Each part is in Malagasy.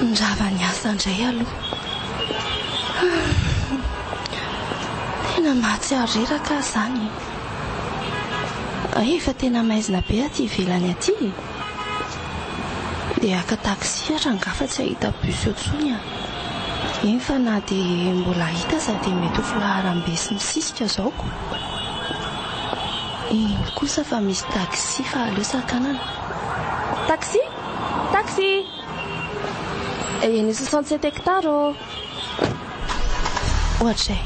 Nirava niasa indray aloha. Tena mahatsiaro reraka aho izany e. Efa tena maizina be aty ivelany aty e. Dia haka taxi aho rangahy fa tsy hahita bus eo intsony aho. Eny fa na dia mbola hahita aza dia mety ho filaharam-be sy misisika izao ko. Iny kosa fa misy taxi fa aleo sakanana. Taxi! Taxi! Eny 67 hectares ô! Ohatray.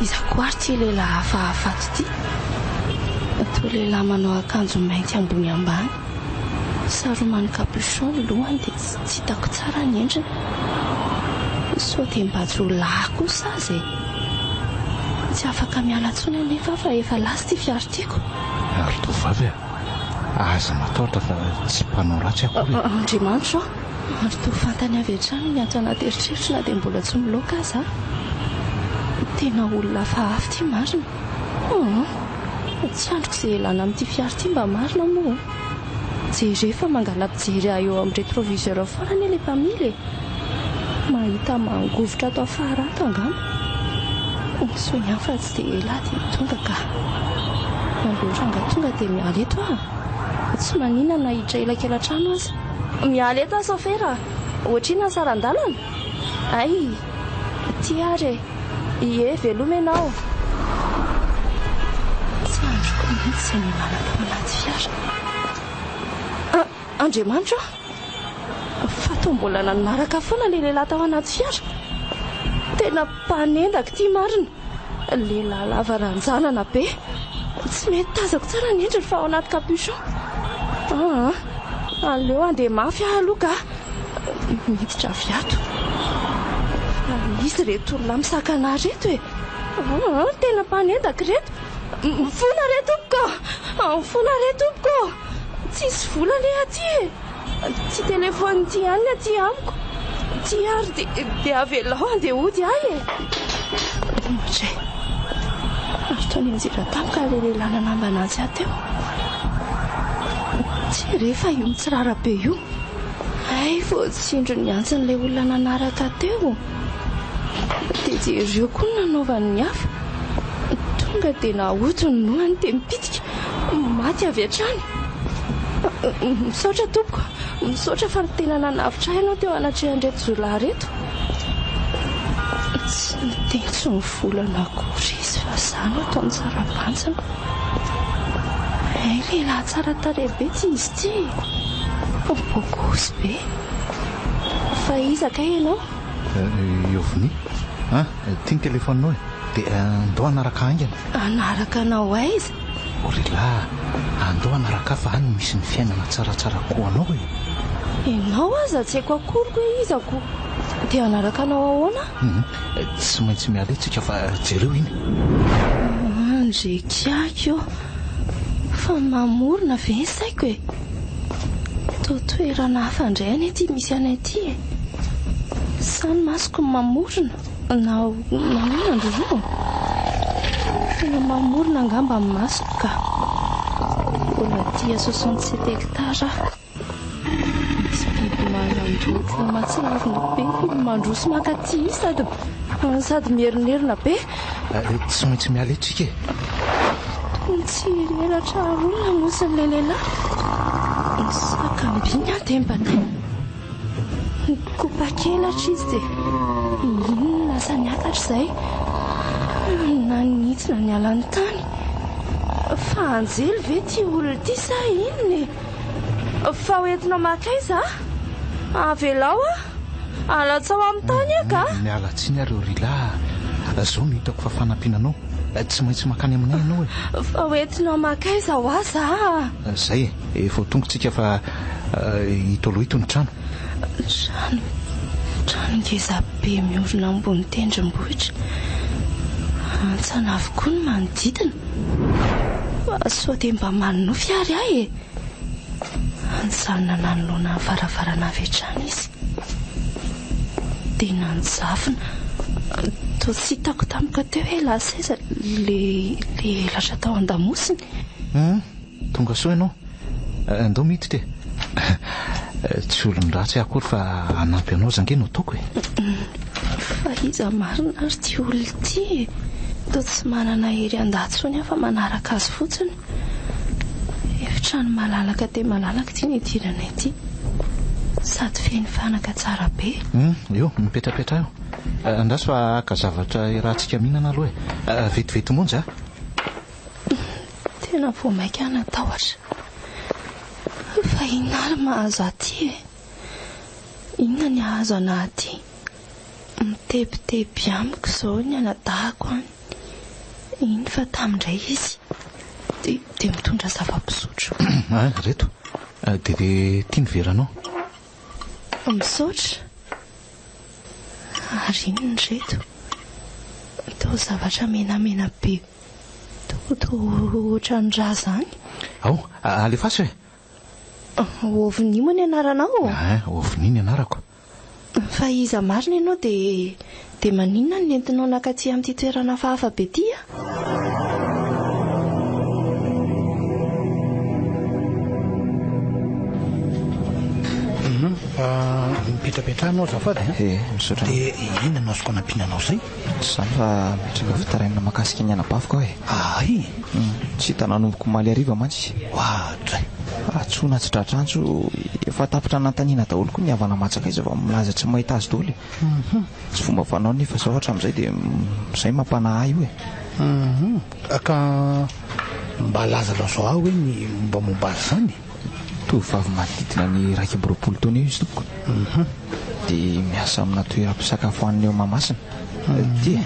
Iza koa ary ity lehilahy hafahafa ato ity? Toa lehilahy manao akanjo mainty ambony ambany. Saroman'ny capuchon ny lohany dia tsy hitako tsara ny endriny. Sao dia mba jiolahy kosa aza e! Tsy afaka miala intsony anefa aho fa efa lasa ity fiara tiako. Ry tovovavy a! Aza matahotra fa tsy mpanao ratsy akory e! Andriamanitra ô! Ary toa fantany avy hatrany ny ato anaty eritreritro na dia mbola tsy miloaka aza aho. Tena olona hafahafa ity marina. Hum! Tsy andriko izay hialana amin'ity fiara ity mba marina moa. Jereo fa mangala-pijery ahy eo amin'ny rétroviseur foana anie ilay mpamily e! Mahita mangovitra ato afara ato angamba. Soa ihany fa tsy dia ela aho dia tonga ka. Aleo rangahy tonga dia miala eto aho. Tsy maninona na hiditra elakelan-trano aza. Miala eto aho saofera a! Ohatr'inona ny saran-dalana? Hay! Ty ary e! Ie, veloma ianao! Tsy andriko mihitsy izay nialana tao anaty fiara. A! Andriamanitra ô! Fa toa mbola nanaraka foana ilay lehilahy tao anaty fiara! Tena mpanendaka ity marina! Lehilahy lava ranjanana be. Tsy mety tazako tsara ny endriny fa ao anaty capuchon. Aa, aleo handeha mafy aho aloha ka. Miditra avy ato. Fa iza ireto olona misakana ahy ireto e? Aa, tena mpanendaka ireto. Mifona re tompoko ô! Mifona re tompoko ô! Tsisy vola anie aty e! Ity telephone ity ihany ny aty amiko. Ity ary dia dia avelao handeha hody ahy e. Ohatra e. Ary toa nianjera tampoka ilay lehilahy nanambana azy ahy teo. Tsy re fa io mitsirara be io. Hay vao tsindry ny antsin'ilay olona nanaraka teo. Dia jereo koa ny nanaovany ny hafa. Tonga dia nahoto ny lohany dia nipitika. Maty avy hatrany. Misaotra tompoko, misaotra fa tena nanavotra ahy ianao teo anatrehan'ireto jiolahy ireto. Tsy niteny tsy nivolana akory izy fa izaho no ataony tsara banjina. Hay lehilahy tsara tarehy be ity izy ity e. Bogosy be. Fa iza kay ianao? Iovny, an, ity ny telefaoninao e. Dia ndao hanaraka haingana. Hanaraka anao aiza? O ry lahy, andao hanaraka ahy fa any no misy ny fiainana tsaratsara koa anao e. Ianao aza tsy haiko akory hoe iza ko. Dia hanaraka anao ahoana aho? Hum, tsy maintsy miala eto tsika fa jereo iny. Andry kiaky ô! Fa mamorona ve ny saiko e? Toa toerana hafa indray anie ity misy anay ity e! Sa ny masoko no mamorona? Na nahoana ndry roa? Tena mamorona angamba ny masoko ka. Mbola dia 67 hectares aho. Misy biby manan-doha mahatsiravina be mandroso mankaty sady sady mierinerina be. Tsy maintsy miala eto isika e. Tony tsy elatra roa lamosin'ilay lehilahy. Ny sakambiny aho dia mba Nikopakelatra izy dia iny no lasa niakatra izay. Nanitsina niala ny tany. Fa anjely ve ity olona ity sa inona e? Fa ho entinao mankaiza aho? Avelao aho. Alatsao amin'ny tany aho ka. Miala tsiny ary ry lahy a. Izao no hitako fa fanampiana anao. Tsy maintsy mankany aminay ianao e. Fa ho entinao mankaiza ho aho za a? Izay e. Efa ho tonga tsika fa ito aloha ito ny trano. Trano, trano ngeza be miorina ambony tendrombohitra. Hantsana avokoa ny manodidina. Fa sao dia mba manonofy ary aho e! Nijanona nanoloana ny varavarana avy hatrany izy. Dia nanjavona. Toa tsy hitako tampoka teo hoe lasa aiza ilay elatra tao an-damosiny. Tonga soa ianao. Andao miditra e. Tsy olon-dratsy aho akory fa hanampy anao aza ange no ataoko e. Fa iza marina ary ity olona ity e? Toa tsy manana hery handà intsony aho fa manaraka azy fotsiny. Efitrano malalaka dia malalaka ity nidirana ity. Sady feno fanaka tsara be. Hum, eo, mipetrapetraha eo. Andraso fa haka zavatra iarahantsika mihinana aloha e. Vetivety monja a. Tena vao mainka aho natahotra. Fa inona ary mahazo ahy aty e? Inona ny hahazo anah aty? Mitebiteby amiko izao ny anadahiko any. Iny fa tamy indray izy dia dia mitondra zava-pisotro. Ah, ireto. Dia dia ity ny veranao. Misaotra. Ary inona ireto? Toa zavatra menamena be. Toa ohatran'ny rà izany. Ao, alefaso e! Ovni moa ny anaranao? Ein, Ovni ny anarako. Fa iza marina ianao dia dia maninona no nentinao nakaty amin'ity toerana hafahafa be ity a? Mipetrapetraha ianao azafady a. Eh, misaotra. Dia inona no azoko anampiana anao izay? Tsy izany fa mipetraka fitarainana mahakasika ny anabaviko aho e. Ahay! Tsy hita nanomboka omaly hariva mantsy izy. Oadray! Antsoina tsy tratra antso, efa tapitra nanontaniana daholo koa ny havana aman-tsakaiza fa milaza tsy mahita azy daholo e. Tsy fomba fanao nefa izao hatramin'izay dia izay mampanahy ahy io e. Ka mba lazalazao ahy hoe ny mombamomba azy izany e. Tovovavy manodidina ny 21 taona eo izy tompoko. Dia miasa amina toeram-pisakafoanana eo Mahamasina. Ity e,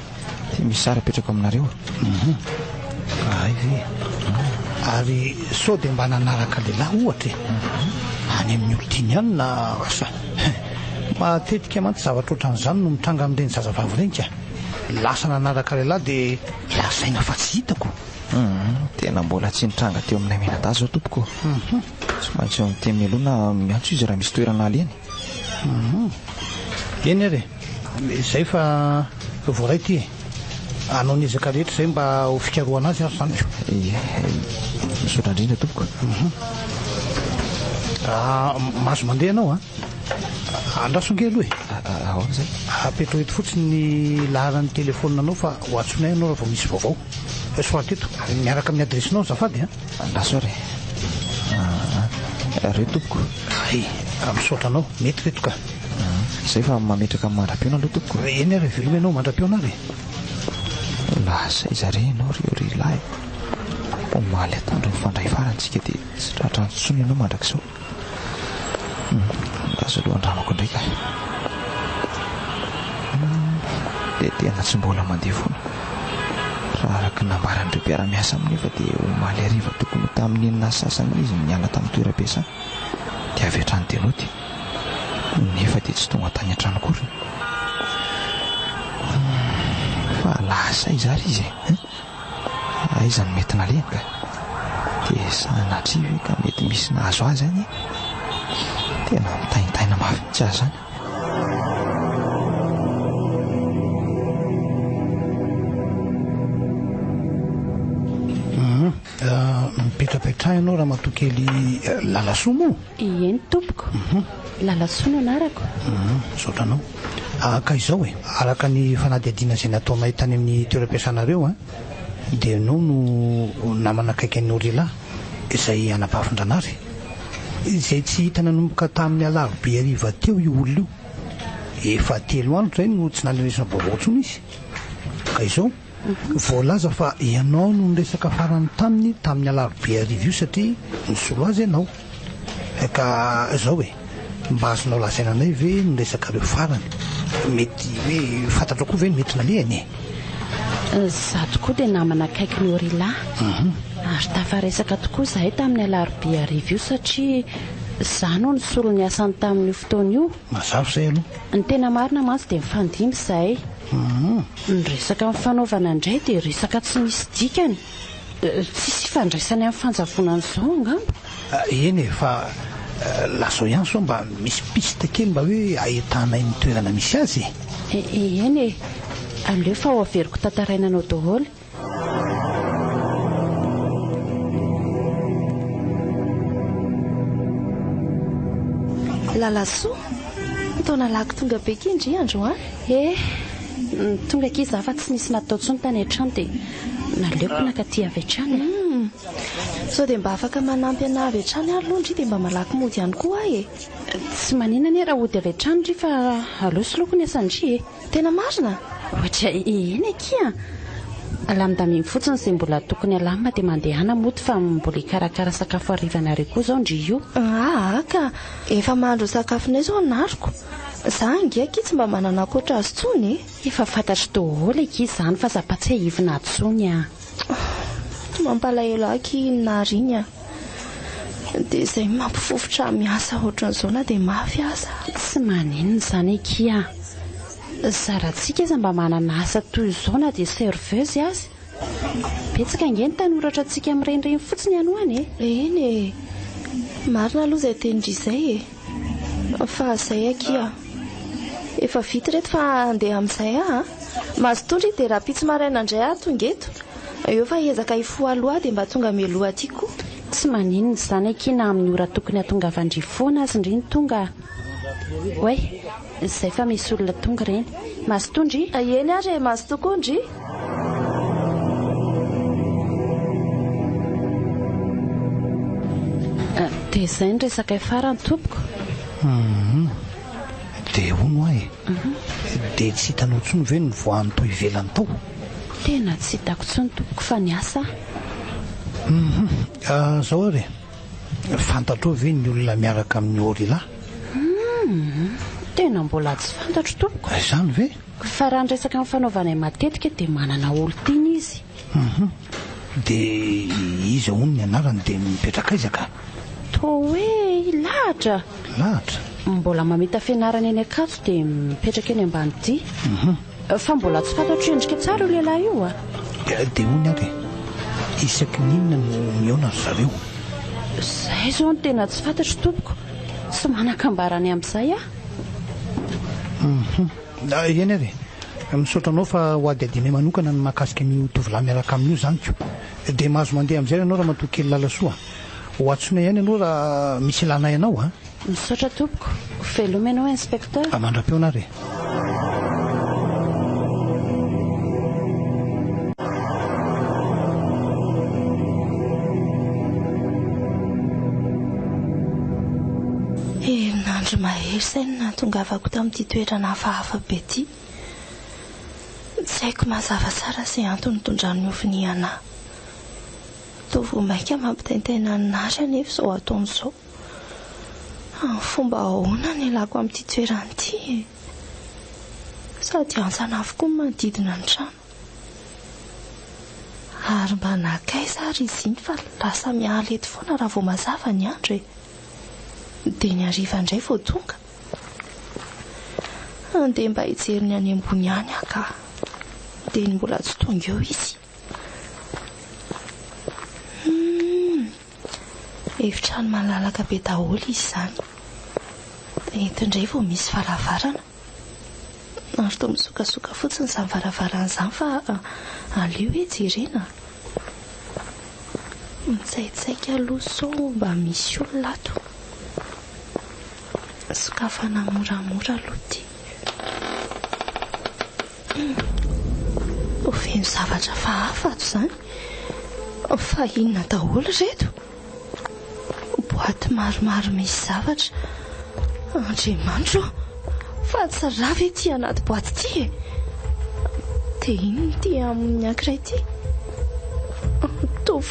ity misy sary apetrako aminareo. Hay ve? Ary sao dia mba nanaraka lehilahy ohatra e? Any amin'ny olon-tiany any na asa. Matetika mantsy zavatra ohatran'izany no mitranga amin'ireny zazavavy ireny ka. Lasa nanaraka lehilahy dia lazaina fa tsy hitako. Hum, tena mbola tsy nitranga teo aminay mianadahy izao tompoko ô. Tsy maintsy miteny mialoha na miantso izy raha misy toerana alehany. Hum, eny ary e. Izay fa voaray ity e. Hanao ny ezaka rehetra izay mba ho fikarohana azy aho izany ko. Ie, misaotra indrindra tompoko. Ah, mahazo mandeha ianao an. Andraso ange aloha e. Ahoana izay? Apetraho eto fotsiny ny laharan'ny telefaoninanao fa ho antsoinay ianao raha vao misy vaovao. Soraty eto, miaraka amin'ny adiresinao azafady an. Andraso ary e. Ireto tompoko. Hay, misaotra anao. Mety ireto ka. Izay fa mametraka mandra-pihaona aloha tompoko. Eny ary, veloma ianao mandra-pihaona ary e. Lasa aiza re ianao ry Orilahy? Omaly atoandro nifandray farany isika dia tsy tratra intsony ianao mandrak'izao. Lasa aloha andramako indray ka. Dia tena tsy mbola mandeha foana. Raha araka ny nambaran'ireo mpiara-miasa aminy nefa dia omaly hariva tokony ho tamin'ny enina sy sasany izy no niala tamin'ny toeram-piasana dia avy hatrany dia nody. Nefa dia tsy tonga tany an-trano akory. Fa lasa aiza ary izy e? Aiza no mety nalehany ka? Dia sanatria ve ka mety misy nahazo azy any e? Tena mitaintaina mafy mihitsy aho izany. Mipetrapetraha ianao ramatoa kely Lalasoa moa? Eny tompoko. Lalasoa no anarako. Misaotra anao. Ka izao e, araka ny fanadihadiana izay nataonay tany amin'ny toeram-piasanareo dia ianao no namana akaiky an'i Orila izay anabavin-dRanary. Izay tsy hita nanomboka tamin'ny alarobia hariva teo io olona io. Efa telo andro izay no tsy nandrenesana vaovao intsony izy. Ka izao, voalaza fa ianao no niresaka farany taminy tamin'ny alarobia hariva io satria nisolo azy ianao. Ka izao e, mba azonao lazaina anay ve ny resakareo farany? Mety hoe fantatrao koa ve ny mety nalehany e? Izaho tokoa dia namana akaikin'i Orila. Ary tafaresaka tokoa izahay tamin'ny alarobia hariva io satria izaho no nisolo ny asany tamin'io fotoana io. Mazava izay aloha. Ny tena marina mantsy dia mifandimby izahay. Ny resaka nifanaovana indray dia resaka tsy misy dikany. Tsisy ifandraisany amin'ny fanjavonana izao angamba? Eny e, fa lazao ihany sao mba misy piste kely mba hoe ahitanay ny toerana misy azy e. Eny e, aleo fa ho averiko tantaraina anao daholo. Lalasoa, toa nalaky tonga be ki ndry androany? Eh, tonga akia za fa tsy nisy natao intsony tany an-trano dia naleoko nakaty avy hatrany e. Hum, sao dia mba afaka manampy anah avy hatrany ary aloha ndry dia mba malaky mody ihany koa aho e. Tsy maninona anie raha hody avy hatrany ndry fa aleo soloiko ny asan-dry e. Tena marina? Ohatra, eny akia a! Alamindamino fotsiny izay mbola tokony alamina dia mandehana mody fa mbola hikarakara sakafo hariva anareo koa izao ndry io. Aa ka! Efa mahandro ny sakafonay izao Naroko. Za ange akia tsy mba manana ankoatra azy intsony e! Efa fantatro daholo akia izany fa aza ampatsiahivina intsony a! Mampalahelo ahy akia iny Nary iny a! Dia izay mampifofotra ahy miasa ohatran'izao na dia mafy aza. Tsy maninona izany akia a! Zarantsika aza mba manana asa toy izao na dia serveuse aza. Betsaka ange ny tanora ohatrantsika mirenireny fotsiny any ho any e! Eny e! Marina aloha izay tenin-dry izay e! Fa izay akia a! Efa vita ireto fa handeha amin'izay aho a! Mazotoa ndry dia rahampitso maraina indray aho tonga eto. Eo fa hiezaka hifoha aloha aho dia mba tonga mialoha aty koa. Tsy maninona izany akia na amin'ny ora tokony hatongavan-dry foana aza ndry no tonga a! Oay! Izay fa misy olona tonga ireny. Mazotoa ndry! Eny ary e! Mazotoa koa ndry! Dia izay ny resakay farany tompoko. Hum. Dia hono hoa e. Dia tsy hitanao intsony ve ny nivoahany tao ivelany tao? Tena tsy hitako intsony tompoko fa niasa aho. Hum. Zao ary e. Fantatrao ve ny olona miaraka amin'i Orila? Hum. Tena mbola tsy fantatro tompoko. Izany ve? Fa raha ny resaka nifanaovanay matetika dia manana olon-tiana izy. Hum. Dia iza hono ny anarany dia mipetraka aiza ka? Toa hoe i Lahatra. Lahatra? Mbola mamita fianarana eny Ankatso dia mipetraka eny Ambanidia. Hum. Fa mbola tsy fantatro endrika tsara io lehilahy io a. Dia hono ary e, isaky ny inona no mihaona ry zareo? Izay izao no tena tsy fantatro tompoko. Tsy manan-kambara ny amin'izay aho. Hum. Eny ary e. Misaotra anao fa ho hadihadianay manokana ny mahakasika an'io tovolahy miaraka aminy io izany ko. Dia mahazo mandeha amin'izay ianao ramatoa kely Lalasoa a. Ho antsoina ihany ianao raha misy ilanay anao a. Misaotra tompoko. Veloma ianao inspecteur. Mandra-pihaona ary e. Herinandro mahery izay no nahatongavako tamin'ity toerana hafahafa be ity. Tsy haiko mazava tsara izay antony nitondran'ny ovni anà. Toa vao mainka mampitaintaina an'i Nary anefa izao ataony izao. Amin'ny fomba ahoana no ialako amin'ity toerana ity e? Sady hantsana avokoa ny manodidina ny trano. Ary mba nankaiza ary izy iny fa lasa miala eto foana raha vao mazava ny andro e? Dia ny hariva indray vao tonga. Andeha mba hijery ny any ambony any aho ka. Dia ny mbola tsy tonga eo izy. Humm. Efitrano malalaka be daholo izy izany. Eto indray vao misy varavarana. Ary toa misokasoka fotsiny izany varavarana izany fa aleo hoe jerena. Mitsaitsaika aloha sao mba misy olona ato. Sokafana moramora aloha ity. Ho feno zavatra hafahafa ato izany. Fa inona daholo ireto? Boaty maromaro misy zavatra. Andriamanitro ô! Fa tsy rà ve ity anaty boaty ity e? Dia inona ity amin'ny ankiray ity? Toa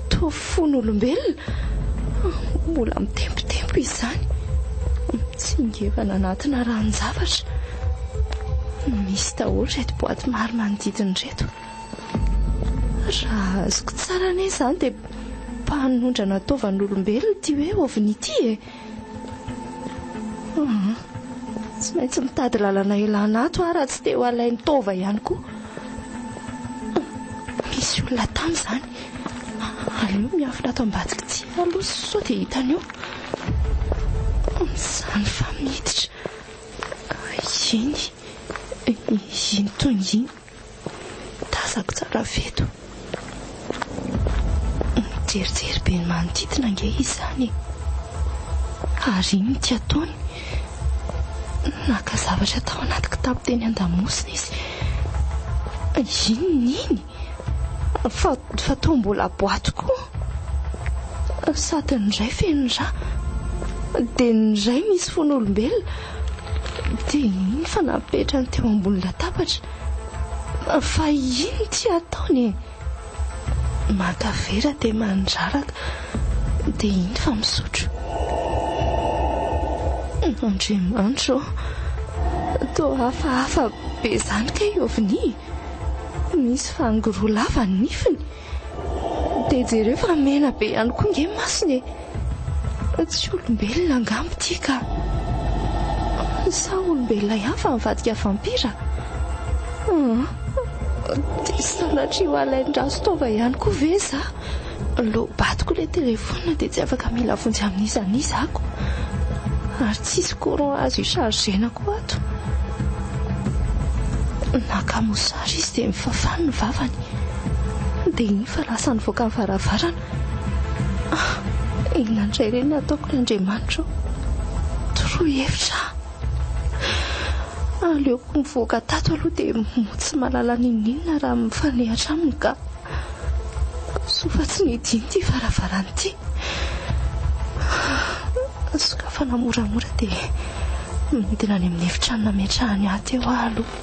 toa fon'olombelona. Mbola mitempotempo izy izany. Mitsingevana anatina ranon-javatra. Misy daholo ireto boaty maro manodidina ireto. Raha azoko tsara anie izany dia mpanondrana taovan'olombelona ity hoe ovni ity e! Hum, tsy maintsy mitady lalana ialana ato aho raha tsy te ho alain'ny taova ihany koa. Misy olona tany izany. Aleo miafina ato ambadika ity aloha sao dia hitany eo. Izany fa miditra. Iny, iny tonga iny. Tazako tsara avy eto. Mijerijery be ny manodidina ange izy izany e. Ary inona ity ataony? Naka zavatra tao anaty kitapo teny an-damosina izy. Inona iny? Fa, fa toa mbola boaty koa. Sady ny iray feno rà, dia ny iray misy fon'olombelona. Dia iny fa napetrany teo ambony latabatra. Fa inona ity ataony e? Maka vera dia mandraraka dia iny fa misotro. Andriamanitra ô! Toa hafahafa be izany kay i Ovni e! Misy fango roa lava ny nifiny. Dia jereo fa mena be ihany koa nge masony e! Tsy olombelona angamba ity ka! Sa olombelona ihany fa nivadika vampira? Hum, dia sanatria ho alain-dRasotaova ihany koa ve za? Lobatiko ilay telephone dia tsy afaka mila vonjy amin'iza n'iza ako. Ary tsisy courant azo hi-charger-na koa ato. Naka mosary izy dia nifafany ny vavany. Dia iny fa lasa nivoaka ny varavarana. Ah, inona indray re no ataoko ry Andriamanitra ô? Toroy hevitra aho. Aleoko mivoaka tato aloha dia moa tsy mahalala n'inon'inona raha mifanehatra aminy ka. Soa fa tsy nidiny ity varavarana ity. Sokafana moramora dia midina any amin'ny efitrano nametrahany ahy teo aho aloha.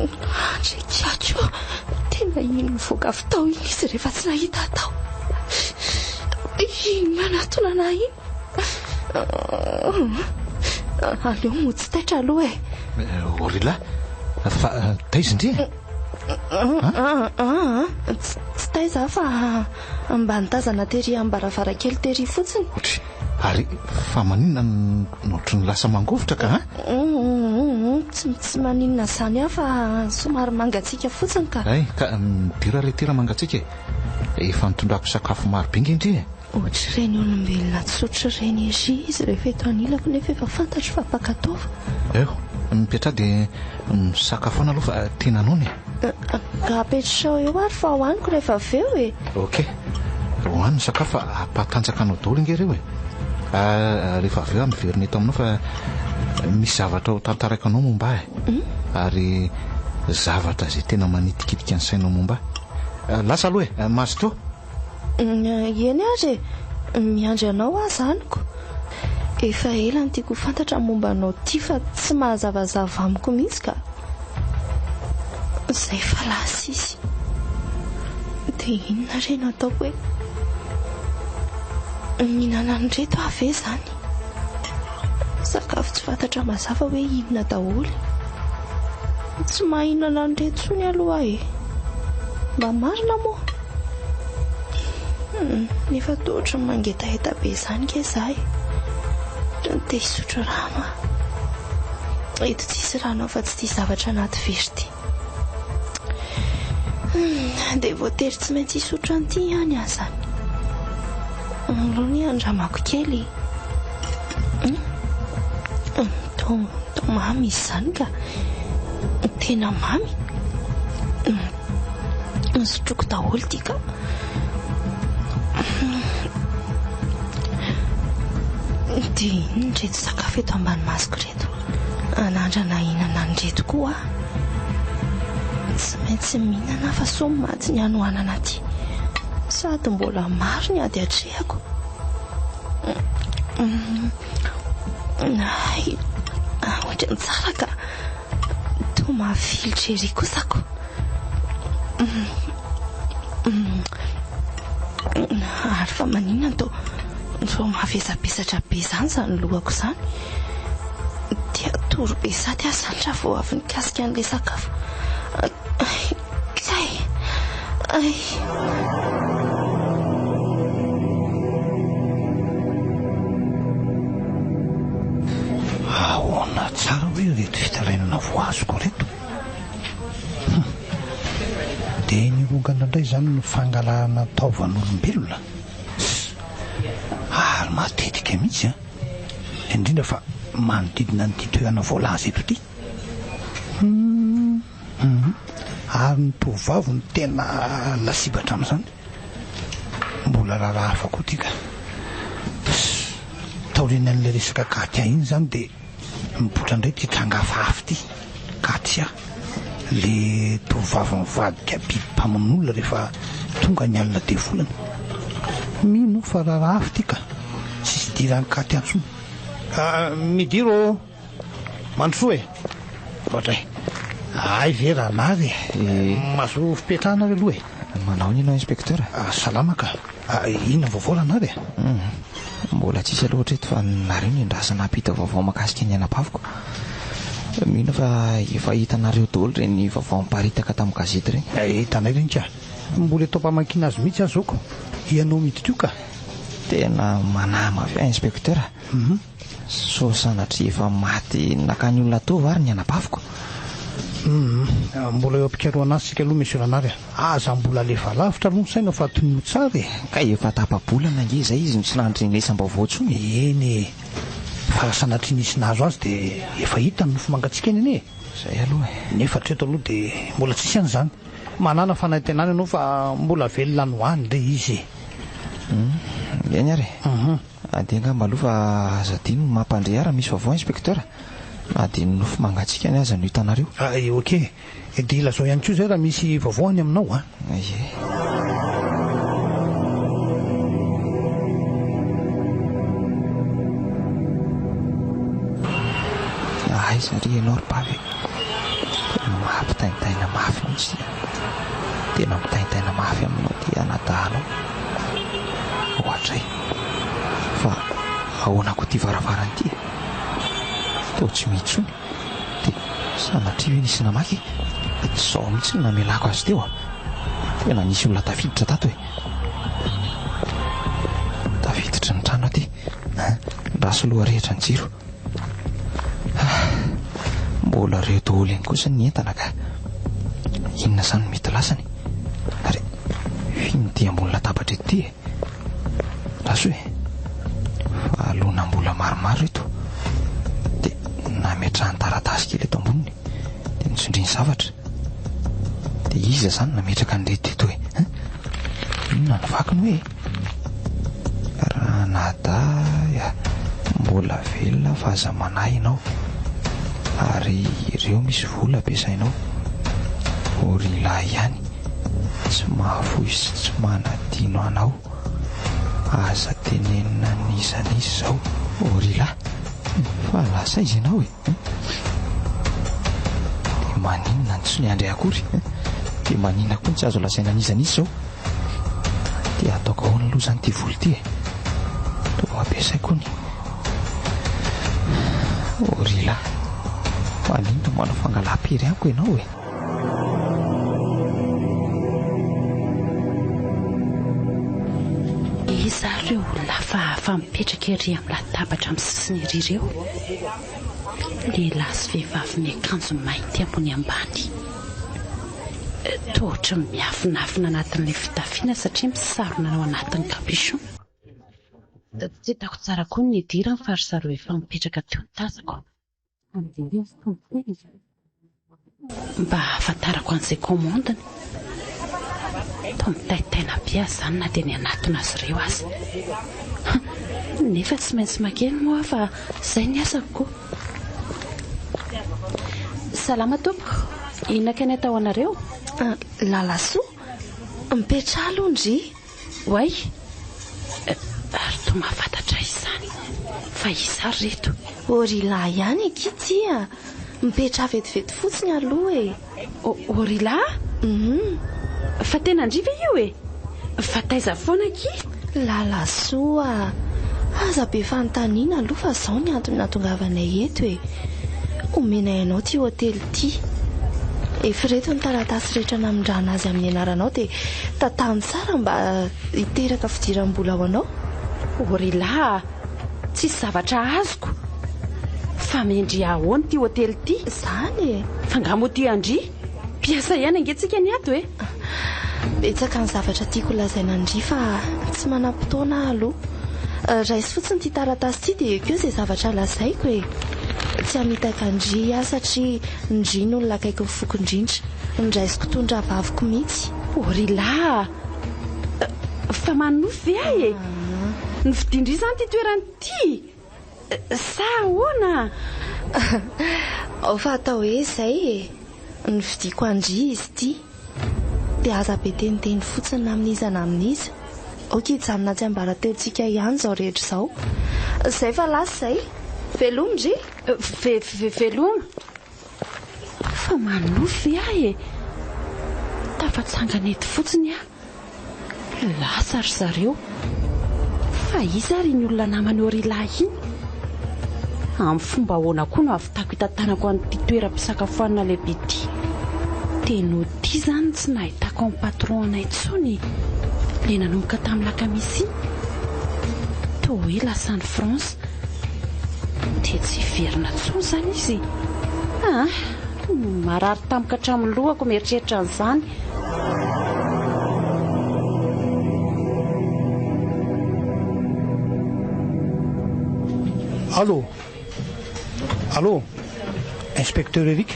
Andriakiako ô! Tena iny nivoaka avy tao iny izy rehefa tsy nahita ahy tao. Iny nanatona an'ahy iny. Aleo mody tsy taitra aloha e. Orila, fa taiza ndry e? Tsy taiza aho fa mba nitazana tery am-baravarankely tery fotsiny. Otry, ary fa maninona no ohatry ny lasa mangovitra ka an? Tsy maninona izany aho fa somary mangatsiaka fotsiny ka. Hay, ka midira re ity raha mangatsiaka e. Efa nitondrako sakafo maro be nge ndry e. Ohatr'ireny olombelona tsotra ireny ery izy rehefa eto anilako nefa efa fantatro fa mpankataova. Eo, mipetraha dia misakafoana aloha fa tena noana e. Ka apetrao eo ary fa hohaniko rehefa avy eo e. Ok, hohano ny sakafo fa hampatanjaka anao daholo ange ireo e. Rehefa avy eo aho miverina eto aminao fa misy zavatra ho tantaraiko anao momba ahy. Ary zavatra izay tena manitikitika ny sainao momba ahy. Lasa aloha e, mazotoa. Eny ary e! Miandry anao aho zaniko. Efa ela no tiako ho fantatra ny momba anao ity fa tsy mahazavazava amiko mihitsy ka. Izay fa lasa izy. Dia inona re no ataoko hoe mihinana an'ireto aho ve izany? Sakafo tsy fantatra mazava hoe inona daholo. Tsy mahinana an'ireto intsony aloha aho e. Mba marina moa? Hum, nefa toa ohatran'ny mangetaheta be izany nge za e. Ohatran'ny te hisotro rano aho. Eto tsisy rano afa-tsy ity zavatra anaty vera ity. Hum, dia voatery tsy maintsy hisotro an'ity ihany aho izany. Aleo anie andramako kely e. Hum, toa, toa mamy izy izany ka. Tena mamy. Nosotroiko daholo ity ka. Dia inona ireto sakafo eto ambany masoko ireto? Hanandrana hihinana an'ireto koa aho. Tsy maintsy mihinana aho fa sao maty ny hanoanana aty. Sady mbola maro ny ady atrehako. Hay, ohatran'ny tsara ka. Toa mafilotra ery kosa ko. Ary fa maninona no toa mavesabesatra be izany izany lohako izany? Dia toro be sady aho izany raha vao avy nikasika an'ilay sakafo. Kay! Ay! Ahoana tsara hoe ireto fitarainana voazoko ireto? Hum! Dia nirongana indray izany ny fangalarana taovan'olombelona? Ss! Ary matetika mihitsy an! Indrindra fa manodidina an'ity toerana voalaza eto ity. Hum! Hum! Ary ny tovovavy no tena lasibatra amin'izany. Mbola raharaha hafa koa ity ka. Ss! Taorian'ilay resaka Katia iny izany dia. Mipoitra indray ity tranga hafahafa ity. Katia, le tovovavy mivadika biby mpamono olona rehefa tonga ny alina devolana. Mino aho fa raharaha hafa ity ka. Tsisy idiran'i Katia intsony. Midira ô! Mandrosoa e! Ohatray. Hay ve Ranary e! Mahazo fipetrahana ve aloha e? Manao inona ianao inspecteur? Salama ka. Inona ny vaovao Ranary e? Mbola tsisy aloha hatreto fa nareo no endrasana hampita vaovao mahakasika ny anabaviko. Mino fa efa hitanareo daholo ireny vaovao miparitaka tamin'ny gazety ireny. Hitanay ireny ka. Mbola eto am-pamakiana azy mihitsy aho zao ko. Ianao miditra io ka. Tena manahy mafy aho inspecteur. Sao sanatria efa maty nakany olona tao ary ny anabaviko? Humm, mbola eo am-pikarohana azy isika aloha Monsieur Ranary a! Aza mbola alefa lavitra aloha ny saina fa tonio tsara e! Ka efa tapa-bolana ange izay izy no tsy nandrenesam-baovao intsony e! Eny e! Fa raha sanatria nisy nahazo azy dia efa hita ny nofo mangatsiaka eny anie e! Izay aloha e! Nefa hatreto aloha dia mbola tsisy an'izany. Manàna fanantenana ianao fa mbola velona any ho any re izy e! Humm, eny ary e! Dia angamba aloha fa aza adino ny mampandre ahy raha misy vaovao inspecteur. Na dia ny nofo mangatsiakany aza no hitanareo. Ah ok. Dia ilazao ihany koa izay raha misy vaovao any aminao an. Ie. Aiza ry ianao ry bavy e? Tena mampitaintaina mafy mihitsy ity an. Tena mitaintaina mafy aminao ity anadahanao. Ohatray. Fa ahoana koa ity varavarana ity e? Toa tsy mihidy intsony. Dia sanatria ve nisy namaky e? Tsy izao mihitsy no namelako azy teo a! Tena nisy olona tafiditra tato e! Tafiditra ny trano aty. Andraso aloha arehitra ny jiro. Mbola reo daholo ihany kosa ny entana ka. Inona izany no mety lasany? Ary f'inona ity ambony latabatra ity e? Lasa e! Fa alonam-bola maromaro eto. Dia nametrahany taratasy kely eto amboniny. Dia notsindriany zavatra. Dia iza izany nametraka an'ireto eto e? Inona no vakiny hoe? Ranadahy a! Mbola velona fa aza manahy ianao. Ary ireo misy vola ampiasainao. Gorilla ihany. Tsy mahafoy sy tsy manadino anao. Aza tenenina an'iza n'iza izao. Gorilla, fa lasa aiza ianao e? Dia maninona no tsy niandry akory? Dia maninona koa no tsy azo lazaina an'iza n'iza izao? Dia ataoko ahoana aloha izany ity vola ity e? Toa ampiasaiko hono. Gorilla, maninona manao fangalam-pery amiko ianao e? Iza ary ireo olona hafahafa mipetraka ery amin'ny latabatra amin'ny sisiny ery ireo? Lehilahy sy vehivavy miakanjo mainty ambony ambany. Toa ohatran'ny miafinafina anatin'ilay fitafiana satria misarona ao anatin'ny capuchon. Tsy hitako tsara koa ny nidirany fa ry zareo efa mipetraka teo ny tazako. Mba hahafantarako an'izay commande-ny. Toa mitaintaina be aho izany na dia ny hanatona azy ireo aza. Nefa tsy maintsy makeny moa aho fa izay ny asako ko. Salama tompoko, inona kay ny atao anareo? Lalasoa, mipetraha aloha ndry. Oay! Ary toa mahafantatra ahy izany. Fa iza ary ireto? Orila ihany akia ity a! Mipetraha vetivety fotsiny aloha e! Orila? Hum. Fa tena ndry ve io e? Fa taiza foana akia? Lalasoa a! Aza be fanontaniana aloha fa izao ny antony nahatongavanay eto e! Omenay anao ity hotely ity. Efa ireto ny taratasy rehetra namindrana azy amin'ny anaranao dia tantano tsara mba hiteraka fidiram-bola ho anao. O ry lahy a! Tsisy zavatra azoko. Fa mendriha ahoana ity hotely ity? Izany e! Fa nga moa tia an-dry? Mpiasa ihany ange tsika ny ato e! Betsaka ny zavatra tiako holazaina an-dry fa tsy manam-potoana aho aloha. Raiso fotsiny ity taratasy ity dia ekeo izay zavatra lazaiko e! Tsy hamitaka an-dry aho satria ndry no olona akaikin'ny foko indrindra. Ndraisiko toy ny rahavaviko mihitsy. O ry lahy a! Fa manonofy ve aho e? Novidian-dry izany ity toerana ity? Sa ahoana? Ao fa atao hoe izay e! Novidiako an-dry izy ity. Dia aza be teniteny fotsiny na amin'iza na amin'iza. Ok hijanona tsiambaratelontsika ihany izao rehetra izao. Izay fa lasa izay. Veloma dry! Ve, ve, veloma! Fa manonofy ve aho e? Tafatsangana eto fotsiny aho. Lasa ry zareo. Fa iza ary iny olona naman'i Orila iny? Amin'ny fomba ahoana koa no hahavitako hitantanako an'ity toeram-pisakafoanana lehibe ity? Tena ho ity izany ny tsy nahitako an'i patron anay intsony ilay nanomboka tamin'ny lakamisy iny. Toa hoe lasa any France. Dia tsy hiverina intsony izany izy? Ah! Marary tampoka hatramin'ny lohako mieritreritra an'izany. Allô Allô Inspecteur Eric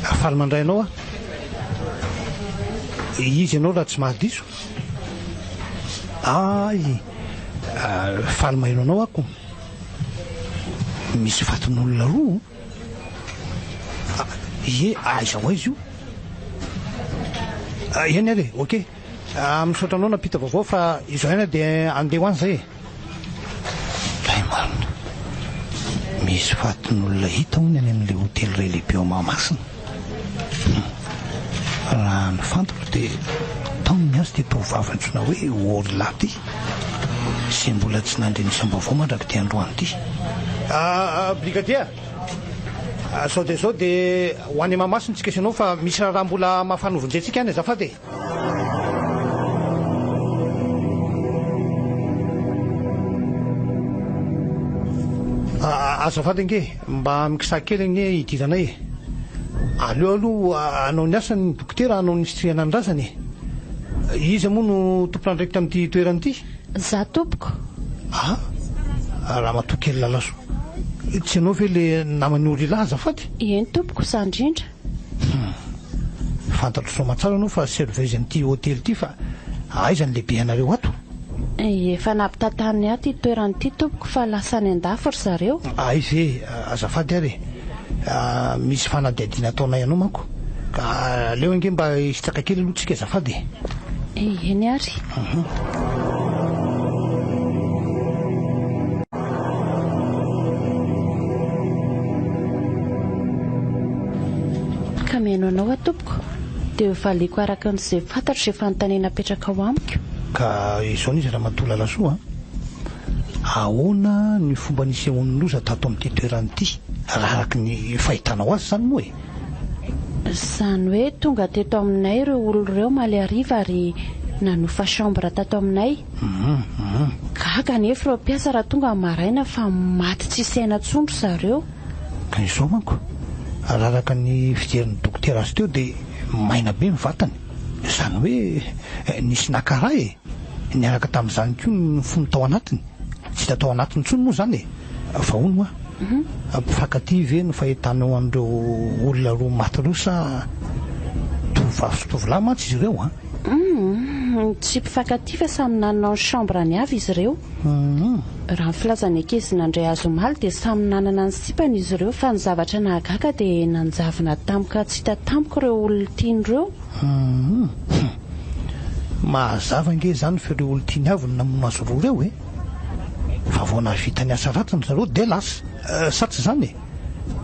Faly mandray anao aho. Iza ianao raha tsy mahadiso? Ay, faly maheno anao aho ko. Misy fatin'olona roa. Ie, aiza ho aiza io? Eny ary e, ok. Misaotra anao nampita vaovao fa izao ihany aho dia andeha ho any izay e. Ilay marina. Misy fatin'olona hita hono any amin'ilay hotely iray lehibe ao Mahamasina. Raha ny fantako dia tao ny azy ity tovovavy antsoina hoe Orla ity, izay mbola tsy nandrenesam-baovao mandrak'ity androany ity. Brigadier, Zao dia zao dia ho any Mahamasina tsika sy ianao fa misy raharaha mbola mafana hovonjentsika any azafady e. Azafady ange, mba mikisaha kely anie hidiranay e. Aleo aloha hanao ny asany ny dokotera hanao ny fitsirihana ny razana e. Iza moa no tompon'andraikitra amin'ity toerana ity? Za tompoko. Ah! Ramatoa kely Lalasoa, tsy ianao ve le naman'i Orila azafady? Eny tompoko, za indrindra. Hum. Fantatro soamantsara ianao fa serveuse amin'ity hotely ity fa aiza ny lehibe anareo ato? Efa nampitantaniny ahy ity toerana ity tompoko fa lasa any andafy ry zareo. Aiza e, azafady ary e. Misy fanadihadiana ataonay anao manko ka aleo ange mba hisitraka kely aloha tsika azafady e. Eny ary. Ka mihaino anao aho tompoko dia ho valiako araka ny izay fantatro izay fanontaniana apetrakao amiko. Ka izao n'izy Ramatoa Lalasoa a! Ahoana ny fomba nisehoan'ny loza tato amin'ity toerana ity, raha araka ny fahitanao azy izany moa e? Izany hoe tonga teto aminay ireo olona ireo omaly hariva ary nanofa chambre tato aminay. Gaga anefa ireo mpiasa raha tonga ny maraina fa maty tsisy aina intsony ry zareo. Ka izao manko, raha araka ny fijerin'ny dokotera azy teo dia maina be ny vatany. Izany hoe nisy naka ra e! Niaraka tamin'izany koa ny fony tao anatiny. Tsy hita tao anatiny intsony moa izany e! Fa hono hoa, mpifankatia ve no fahitanao an'ireo olona roa maty ireo sa tovovavy sy tovolahy mantsy izy ireo an? Humm, tsy mpifankatia fa samy nanana ny chambre-ny avy izy ireo. Raha ny filazan'ny ankizy nandray azy omaly dia samy nanana ny sipany izy ireo fa ny zavatra nahagaga dia nanjavona tampoka tsy hita tampoka ireo olon-tiany ireo. Humm. Mazava ange izany fa ireo olon-tiany avy no namono azy roa ireo e! Fa vao nahavita ny asa ratsiny zareo dia lasa. Sa tsy izany e?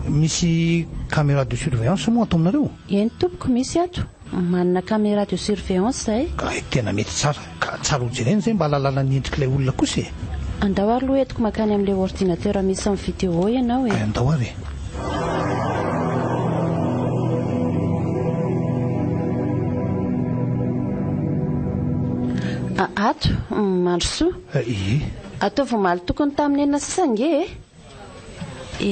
Misy caméra de surveillance moa ato aminareo? Eny tompoko, misy ato. Manana caméra de surveillance zahay. Ka tena mety tsara. Ka tsara ho jerena izay mba ahalalana ny endrik'ilay olona kosa e! Andao ary aloha entiko mankany amin'ilay ordinateur misy ny vidéo ianao e! Andao ary e! Ato, mandrosoa. Ie. Ataovy omaly tokony tamin'ny enina sisa ange e!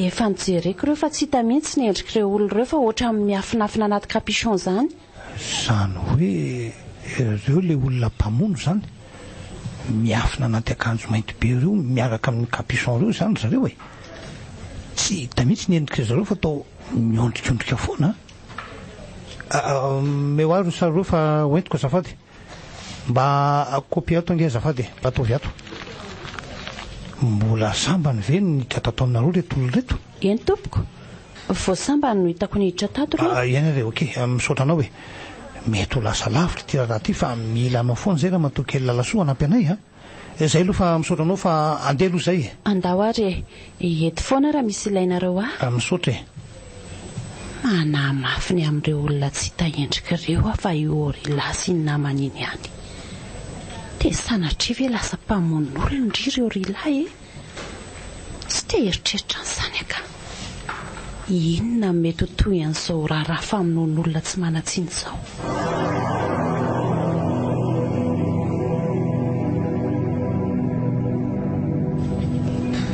Efa nojereko ireo fa tsy hita mihitsy ny endrik'ireo olona ireo fa ohatran'ny miafinafina anaty capuchon izany. Izany hoe ireo ilay olona mpamono izany? Miafina anaty akanjo mainty be ireo miaraka amin'ny capuchon ireo izany ry zareo e? Tsy hita mihitsy ny endrik'ry zareo fa toa miondrikondrika foana an! Omeo ahy ireo sary ireo fa hoentiko azafady. Mba copie ato ange azafady e, mba ataovy ato. Mbola sambany ve no niditra tato aminareo ireto olona ireto? Eny tompoko. Vao sambany no hitako niditra tato re. Eny re, ok. Misaotra anao e. Mety ho lasa lavitra ity raharaha ity fa mila anao foana izay ramatoa kely Lalasoa hanampy anay a. Izay aloha fa misaotra anao fa andeha aloha izay e. Andao ary e. Eto foana raha misy ilainareo ahy. Misaotra e. Manahy mafy ny amin'ireo olona tsy hita endrika ireo aho fa io Orilla sy ny namany iny ihany. Dia sanatria ve lasa mpamono olona ndry ry Orilla e? Tsy te hieritreritra an'izany aho ka. Inona no mety ho tohin'izao raharaha famonoan'olona tsy manan-tsiny izao?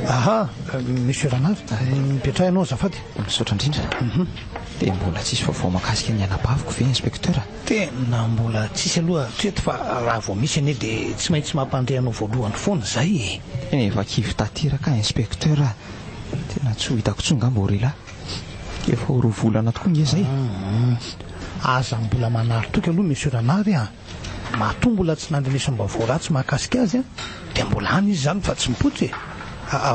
Aha, Monsieur Ranary, mipetraha ianao azafady. Misaotra indrindra. Dia mbola tsisy vaovao mahakasika ny anabaviko ve Inspecteur? Tena mbola tsisy aloha hatreto fa raha vao misy anie dia tsy maintsy mampandre anao voalohany foana izay e! Tena efa kivy tanteraka aho Inspecteur a! Tena tsy ho hitako intsony angamba Orila. Efa ho roa volana tokoa nge izay e! Aza mbola manary toky aloha Monsieur Ranary a! Matoa mbola tsy nandrenesam-baovao ratsy mahakasika azy dia mbola any izy izany fa tsy mipoitra e!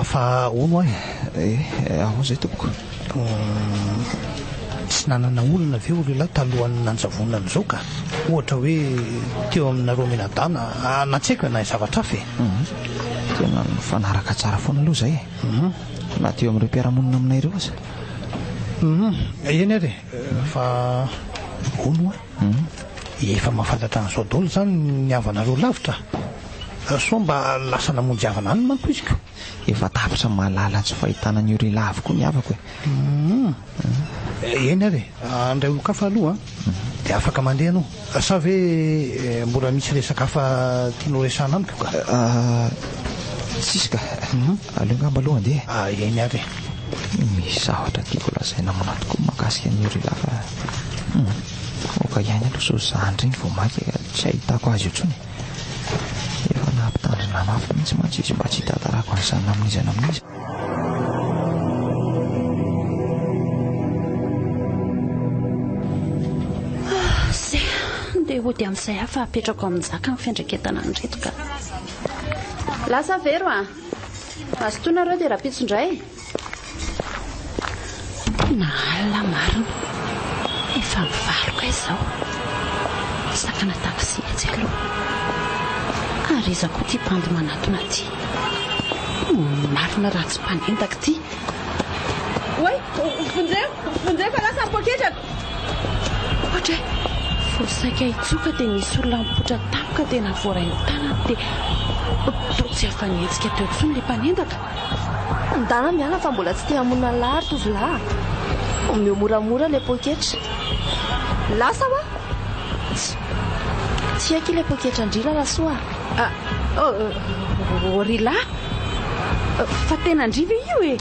Fa hono aho e! Eh, ahoana izay tompoko? Tsy nanana olana ve ry lahy talohan'ny nanjavonana izao ka? Ohatra hoe teo aminareo mianadahy na tsy haiko e, na zavatra hafa e! Tena nifanaraka tsara foana aloha izay e! Na teo amin'ireo mpiara-monina aminay ireo aza. Eny ary e! Fa hono aho. Efa mahafantatra an'izao daholo izany ny havanareo lavitra? Sao mba lasa namonjy havana any manko izy ko? Efa tapitra mahalala tsy fahitana an'io ry lahy avokoa ny havako e. Eny ary e, handray olon-kafa aloha dia afaka mandeha ianao. Sa ve mbola misy resaka hafa tianao resahana amiko ka? Tsisy ka. Aleo angamba aloha handeha e. Eny ary e. Misy zavatra tiako lazaina aminao tokoa mahakasika an'io ry lahy fa hum, aoka ihany aloha sao zandry iny vao mainka tsy ahitako azy intsony e. Efa nampitandrina mafy mihitsy mantsy izy mba tsy hitantarako an'izany na amin'iza na amin'iza. Zay, ndeha hody amin'izay aho fa apetrako amin'i Njaka ny fiandraiketana an'ireto ka. Lasa Vero a! Mazotoa nareo dia rahampitso indray. Tena alina marina. Efa mivalo kay izao. Sakana taxi etsy aloha. Ary iza koa ity bandy manatona ity? Marina raha tsy mpanendaka ity. Oay! Vonjeo! Vonjeo fa lasa ny poketrako! Ohatra e! Vao saika hitsoka dia nisy olona nipoitra tampoka dia nahavoaray ny tanany dia toa tsy afa-nihetsika teo intsony ilay mpanendaka. Ndana miala fa mbola tsy te hamono an'lah ry tovolahy a! Omeo moramora ilay poketra. Lasa hoa! Tsy tsy haiko ilay poketran-dry Lalasoa a! Oh ry lahy! Fa tena ndry ve io e?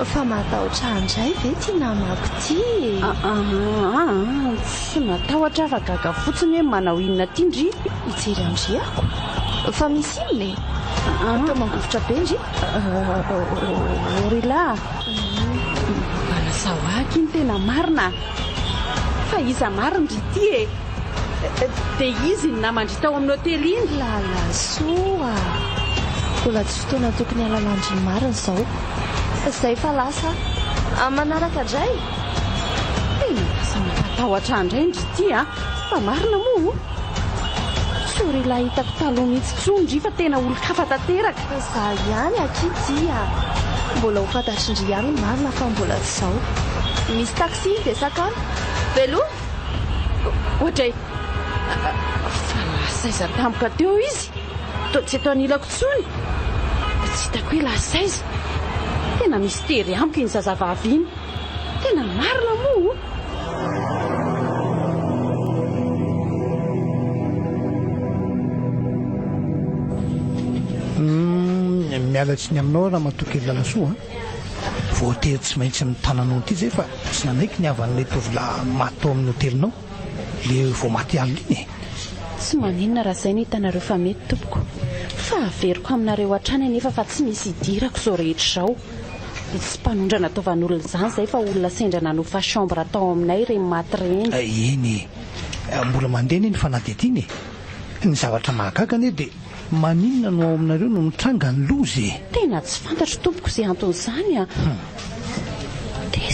Fa matahotra ahy indray ve ity namako ity e? Aa, tsy matahotra aho fa gaga fotsiny hoe manao inona aty ndry? Hijery an-dry ako. Fa misy inona e? Atao mangovitra be ndry? Oh ry lahy, mba lazao ahy aky ny tena marina a! Fa iza marina ndry ity e? Dia izy iny naman-dry tao amin'ny hotely iny? Lalasoa a! Mbola tsy fotoana tokony hahalalan-dry marina izao. Izay fa lasa aho. Amin'ny manaraka indray! Tena lasa mampatahotra ahy indray ndry ity a! Fa marina moa o? Tsy ry ilay hitako taloha mihitsy intsony ndry fa tena olon-kafa tanteraka. Za ihany akia ty a! Mbola ho fantatry ndry ihany ny marina fa mbola tsy izao. Misy taxi dia sakana. Veloma! Oadray! Fa lasa aiza tampoka teo izy? Toa tsy eto anilako intsony. Tsy hitako hoe lasa aiza. Tena mistery amiko iny zazavavy iny. Tena marina moa o! Miala tsiny aminao aho ramatoa kely Lalasoa a! Voatery tsy maintsy mitana anao ity izay fa tsy nanaiky ny havan'ilay tovolahy maty tao amin'ny hotelinao, ilay vao maty alina iny e! Tsy maninona raha izay no hitanareo fa mety tompoko. Fa averiko aminareo hatrany anefa fa tsy misy idirako izao rehetra izao. Tsy mpanondrana taovan'olona izany izay fa olona sendra nanofa chambre tao aminay ireny maty ireny. Eny e! Mbola mandeha anie ny fanadihadiana e! Ny zavatra mahagaga anie dia maninona no ao aminareo no mitranga ny loza e! Tena tsy fantatro tompoko izay anton'izany a!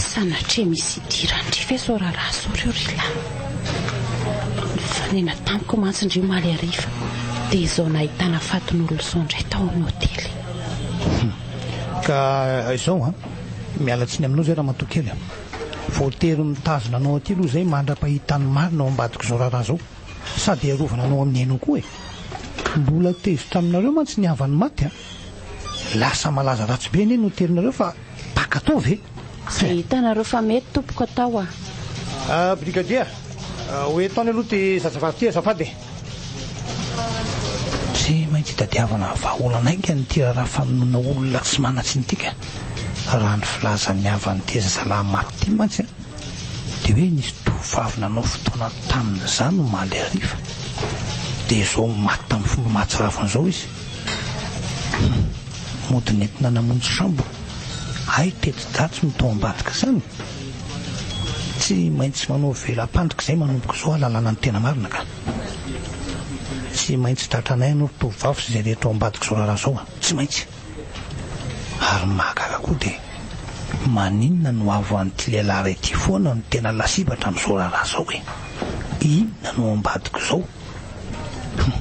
Dia sanatria misy idiran-dry ve izao raharaha izao ry Orila? Nifanena tamiko mantsy ndry omaly hariva, dia izao nahitana fatin'olona izao indray tao amin'ny hotely. Hum. Ka izao an, miala tsiny aminao izay ramatoa kely a. Voatery mitazona anao aty aloha izay mandra-pahita ny marina ao ambadik'izao raharaha izao. Sady hiarovana anao amin'ny ainao koa e. Mbola tezitra aminareo mantsy ny havan'ny maty a. Lasa malaza ratsy be anie ny hotelinareo fa mpaka tao ve? Izay hitanareo fa mety tompoko atao a. Ah, brigadier, ho eto any aloha ity zazavavy ity azafady e. Tsy maintsy itadiavana vahaolana haingana ity raharaha famonoana olona tsy manan-tsiny ity ka. Raha ny filazan'ny havan'ity zazalahy maty ity mantsy dia hoe nisy tovovavy nanao fotoana tamin'izany omaly hariva dia izao maty tamin'ny fomba mahatsiravina izao izy. Hum, mody nentina namonjy sambo. Hay teti-dratsy no tao ambadik'izany. Tsy maintsy manao vela-pandrika izay manomboka izao hahalalana ny tena marina ka. Tsy maintsy tratranay ianao ry tovovavy sy izay rehetra ao ambadik'izao raharaha izao a! Tsy maintsy. Ary ny mahagaga koa dia maninona no havan'ity lehilahy iray ity foana no tena lasibatra amin'izao raharaha izao e? Inona no ao ambadik'izao? Hum,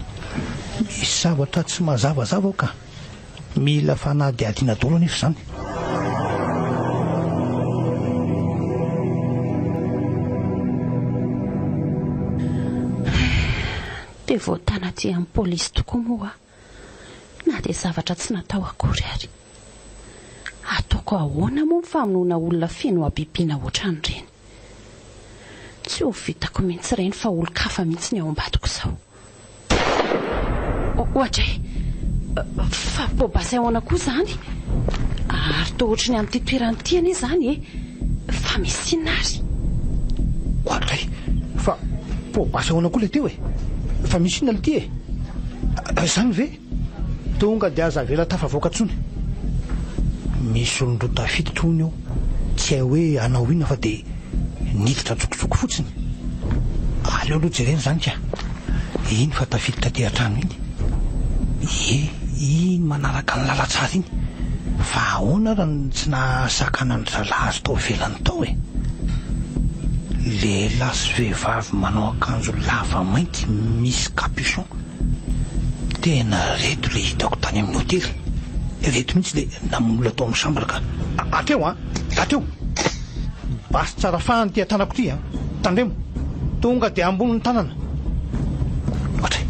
misy zavatra tsy mazavazava ao ka. Mila fanadihadiana daholo anefa izany. Dia voatana aty amin'ny polisy tokoa moa aho, na dia zavatra tsy natao akory ary. Ataoko ahoana moa ny famonoana olona feno habibiana ohatran'ireny? Tsy ho vitako mihitsy ireny fa olon-kafa mihitsy ny ao ambadiko izao. Ohatra e! Fa poa-basy ahoana koa izany? Ary toa ohatry ny amin'ity toerana ity anie izany e! Fa misy inona ary? Ohatra e! Fa poa-basy ahoana koa ilay teo e? Fa misy inona ity e? Izany ve? Tonga dia aza avela tafavoaka intsony. Misy olon-droa tafiditra hono eo, tsy hay hoe hanao inona fa dia niditra an-tsokosoko fotsiny. Aleo aloha jerena izany ka. Iny fa tafiditra aty an-trano iny. Ie, iny manaraka ny lalantsara iny. Fa ahoana ary no tsy nahasakana an-dry zalahy azy tao ivelany tao e? Lehilahy sy vehivavy manao akanjo lava mainty misy capuchon. Tena reto le hitako tany amin'ny hotely. Reto mihitsy le namono olona tao amin'ny chambre ka. Hatreo an! Hatreo! Basy tsara fahana ity an-tanako ity an! Tandremo! Tonga dia ambony ny tanana. Ohatra e!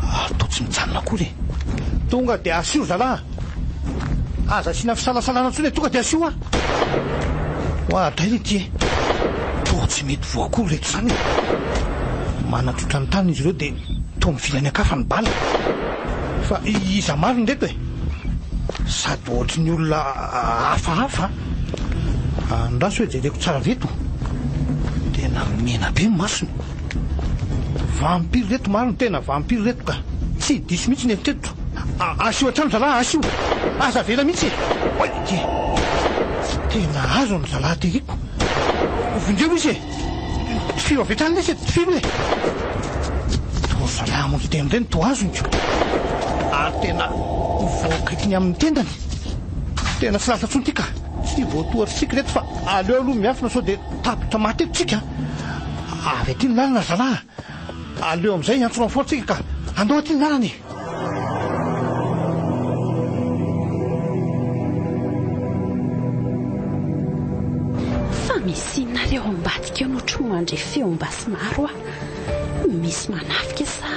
Ary toa tsy mijanona akory e! Tonga dia asio zalahy a! Aza asiana fisalasalana intsony e! Tonga dia asio a! Oadray ry ity e! Toa tsy mety voa akory ireto izany e! Manatrotra ny tanana izy ireo dia toa mivily any an-kafa ny bala. Fa iza marina ireto e? Sady ohatry ny olona hafahafa a! Andraso hoe jereko tsara ireto. Tena mena be ny masony. Vampire ireto marina, tena vampire ireto ka! Tsy diso mihitsy ny eritreritro. Asio hatrany zalahy, asio! Aza avela mihitsy e! Oay ity! Tena azo ny zalahy teriko. Vonjeo izy e! Tifiro avy hatrany lesy e! Tifiro e! Toa zalahy hamonjy tena indray no toa azony ko! Ary tena voakaikiny amin'ny tendany. Tena tsy lasa intsony ity ka! Tsy voatohatr'tsika ireto fa aleo aloha miafina sao dia tapitra maty eto tsika. Avy aty ny lalana ry zalahy a! Aleo amin'izay hiantso renfort tsika ka! Andao aty ny lalana e! Fa misy inona ary ao ambadika eo no ohatry ny mandre feom-basy maro aho? Misy manafika sa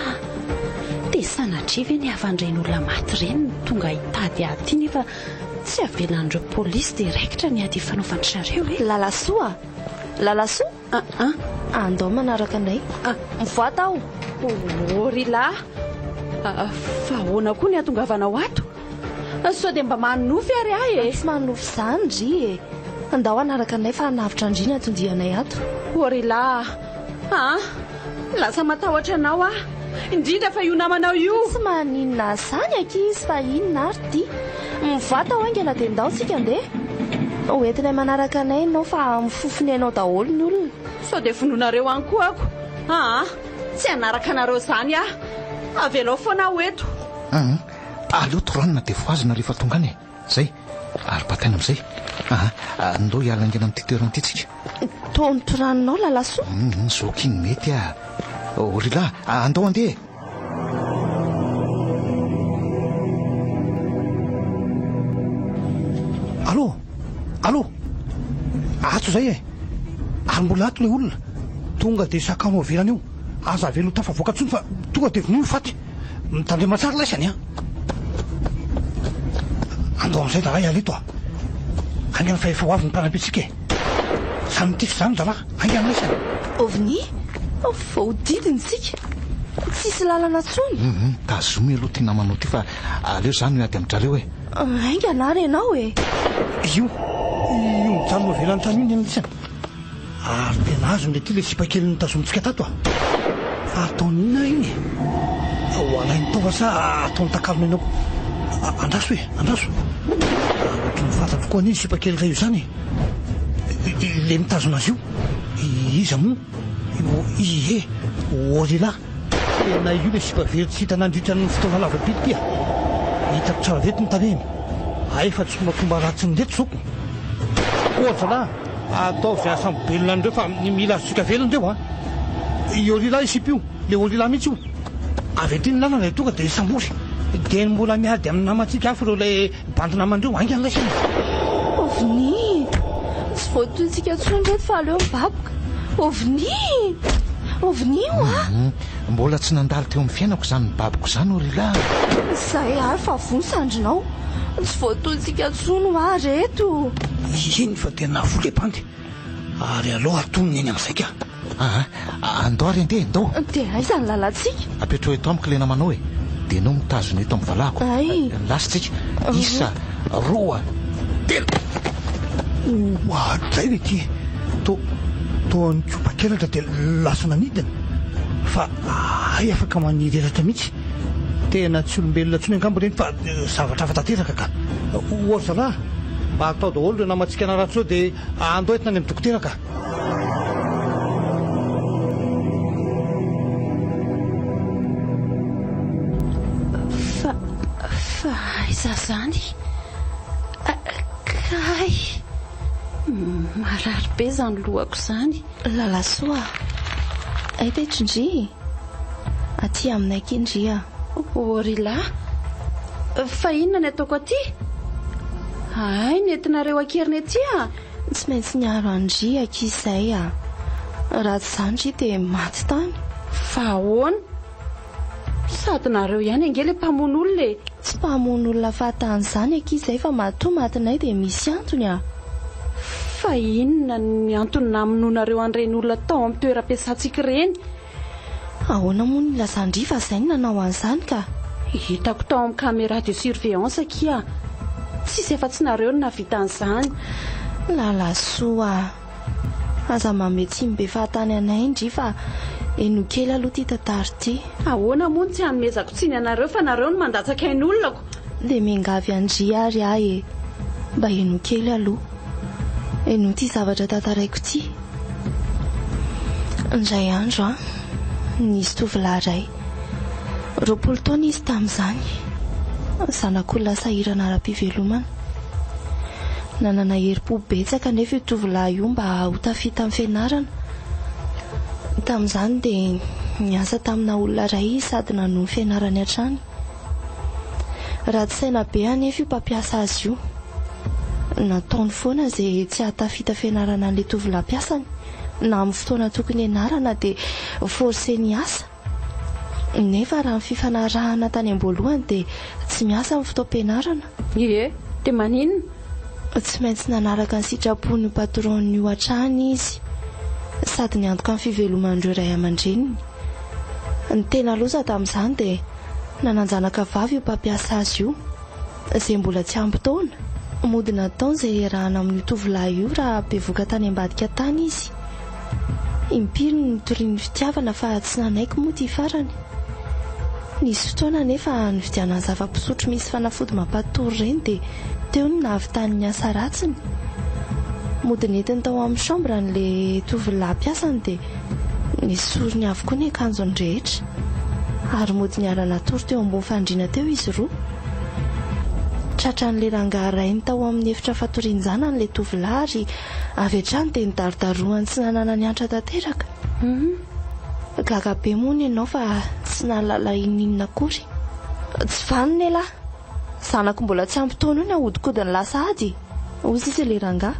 dia sanatria ve ny havan'ireny olona maty ireny no tonga hitady ahy aty nefa tsy avelan'ireo polisy dia raikitra ny ady ifanaovan-dry zareo e? Lalasoa a! Lalasoa! Ah ah, andao manaraka anay. Ah, mivoata aho. Oh ry lahy, fa ahoana koa ny hatongavanao ato? Sao dia mba manonofy ary aho e? Tsy manonofy izany ry e. Andao hanaraka anay fa hanavotra an-dry ny anton-dianay ato. Oh ry lahy, ah, lasa matahotra anao aho, indrindra fa io namanao io. Tsy maninona ahy izany ankizy fa inona ary ity? Mivoata aho haingana dia ndao tsika andeha. Ho entinay manaraka anay ianao fa mifofony anao daholo ny olona. Sao dia vonoinareo any koa ako. Aa, tsy hanaraka anareo izany aho. Avelao foana aho eto. Aa, aleo toranina dia vohazina rehefa tonga any e. Zay, ary bataina amin'izay. Aa, andao hiala haingana amin'ity toerana ity tsika. Toa notoraninao Lalasoa? Hum, zao akia no mety ah. O ry lahy, andao handeha e. Allô? Allô? Ato izay e! Ary mbola ato ilay olona. Tonga dia sakano avelany eo. Aza avela ho tafavoaka intsony fa tonga dia vonoy ho faty. Mitandrema tsara laisany an! Andao amin'izay zalahy hiala eto a! Haingana fa efa ho avy ny mpanampy antsika e! Samy mitifitra izany zalahy, haingana laisany! Ovni, voahodidina isika, tsisy lalana intsony. Hum, tazomy aloha ity namanao ity fa aleo izaho no hiady amin-drareo e! Haingana ary ianao e! Io, io mijanona ivelan'ny trano io ny an'lisany. Ary tena azony le ty le sipa kely notazomintsika tato a! Fa ataony inona iny e? Ho alainy taova sa ataony takalony anao? Andraso e, andraso! Ohatry ny fantatro koa anie io sipa kely iray io izany e! Le mitazona azy io, iza moa? Ie, Orila! Tena io le sipa very tsy hita nandritra ny fotoana lava be ity a! Hitako tsara reto ny tarehiny, hay fa tsy tongatonga ratsiny reto zao ko! Koa ry zalahy! Ataovy izay hahasambo-belona an'ireo fa mila azontsika velona ireo an! I Olila io sipa io, le Olila mihitsy io. Avy aty ny lalana dia tonga dia sambory. Dia ny mbola miady amin'ny namantsika hafa ireo ilay bandy namany ireo, haingana ilay saina. Ovni! Tsy voatohintsika intsony ireto fa aleo mibaboka. Ovni! Ovni hoa! Mbola tsy nandalo teo amin'ny fiainako izany mibaboka izany Olila a! Izay ary fa voa ny sandrinao. Tsy voatohintsika intsony hoa reto. Iny fa tena voa le bandy ary aleo atonony eny amin'izay ka. Aa, andao ary andeha, ndao. Dia aiza ny lalantsika? Apetraho eto amiko ilay namanao e. Dia ianao mitazona eto amin'ny valahako. Ay. Lasa tsika. Isa, roa, telo. Oadray le ty e. To, toa nikopa-kelatra dia lasa nanidina. Fa hay afaka maniry elatra mihitsy. Tena tsy olombelona intsony angamba ireny fa zavatra hafa tanteraka ka. Oa ry zalahy, mba atao daholo ireo namantsika naratra ireo dia andao entina any amin'ny dokotera ka. Fa, fa aiza izany? Kay! Marary be izany lohako izany. Lalasoa a! Aiza eto ndry? Aty aminay aky ndry a! Ô ry lahy! Fa inona ny ataoko aty? Hay nentinareo an-keriny aty a! Tsy maintsy niaro an-dry aky izay a! Raha tsy izany ndry dia maty tany. Fa ahoana? Sady nareo ihany ange le mpamono olona e! Tsy mpamono olona fahatany izany akia izay fa matoa matinay dia misy antony a! Fa inona ny antony namonoanareo an'ireny olona tao amin'ny toeram-piasantsika ireny? Ahoana moa no nilazan-dry fa izay no nanao an'izany ka? Hitako tao amin'ny caméra de surveillance akia! Tsisy afa-tsy nareo no nahavita an'izany! Lalasoa a! Aza manome tsiny be fahatany anay ndry fa henoy kely aloha ity tantara ity. Ahoana moa no tsy hanomezako tsiny anareo fa nareo no mandatsaka ain'olona ko. Dia miangavy an-dry ary aho e! Mba henoy kely aloha. Henoy ity zavatra tantaraiko ity. Indray andro an, nisy tovolahy iray. 20 taona izy tamin'izany. Zanak'olona sahirana ara-pivelomana. Nanana herim-po betsaka anefa io tovolahy io mba ho tafita amin'ny fianarana. Tamin'izany dia niasa tamina olona iray izy sady nanohy ny fianarany hatrany. Ratsy saina be anefa io mpampiasa azy io. Nataony foana izay tsy hahatafita fianarana an'ilay tovolahy mpiasany, na amin'ny fotoana tokony hianarana dia forceny hiasa. Nefa raha ny fifanarahana tany am-boalohany dia tsy miasa amin'ny fotoam-pianarana. Ie, dia maninona? Tsy maintsy nanaraka ny sitrapon'io patron-ny io hatrany izy, sady niantoka ny fiveloman'ireo ray aman-dreniny. Ny tena loza tamin'izany dia nanan-janaka vavy io mpampiasa azy io, izay mbola tsy ampy taona. Mody nataony izay hiarahana amin'io tovolahy io raha bevoka tany ambadika tany izy. Impiry no nitoriany fitiavana fa tsy nanaiky moa ity farany. Nisy fotoana anefa nividianany zava-pisotro misy fanafody mampatory ireny dia teo no nahavitany ny asa ratsiny. Mody nentiny tao amin'ny chambre-ny ilay tovolahy mpiasany dia nesoriny avokoa ny akanjony rehetra. Ary mody niara-natory teo ambony fandriana teo izy roa. Tratran'ilay rangahy rainy tao amin'ny efitra fatorian-janany ilay tovolahy ary avy hatrany dia nidarodarohany tsy nananany antra tanteraka. Gaga be moa ny anao fa tsy nahalala inon'inona akory. Tsy vanona elah! Zanako mbola tsy ampy taona io ny ahodikodiny lasa ady e! Hoy sisa ilay rangahy.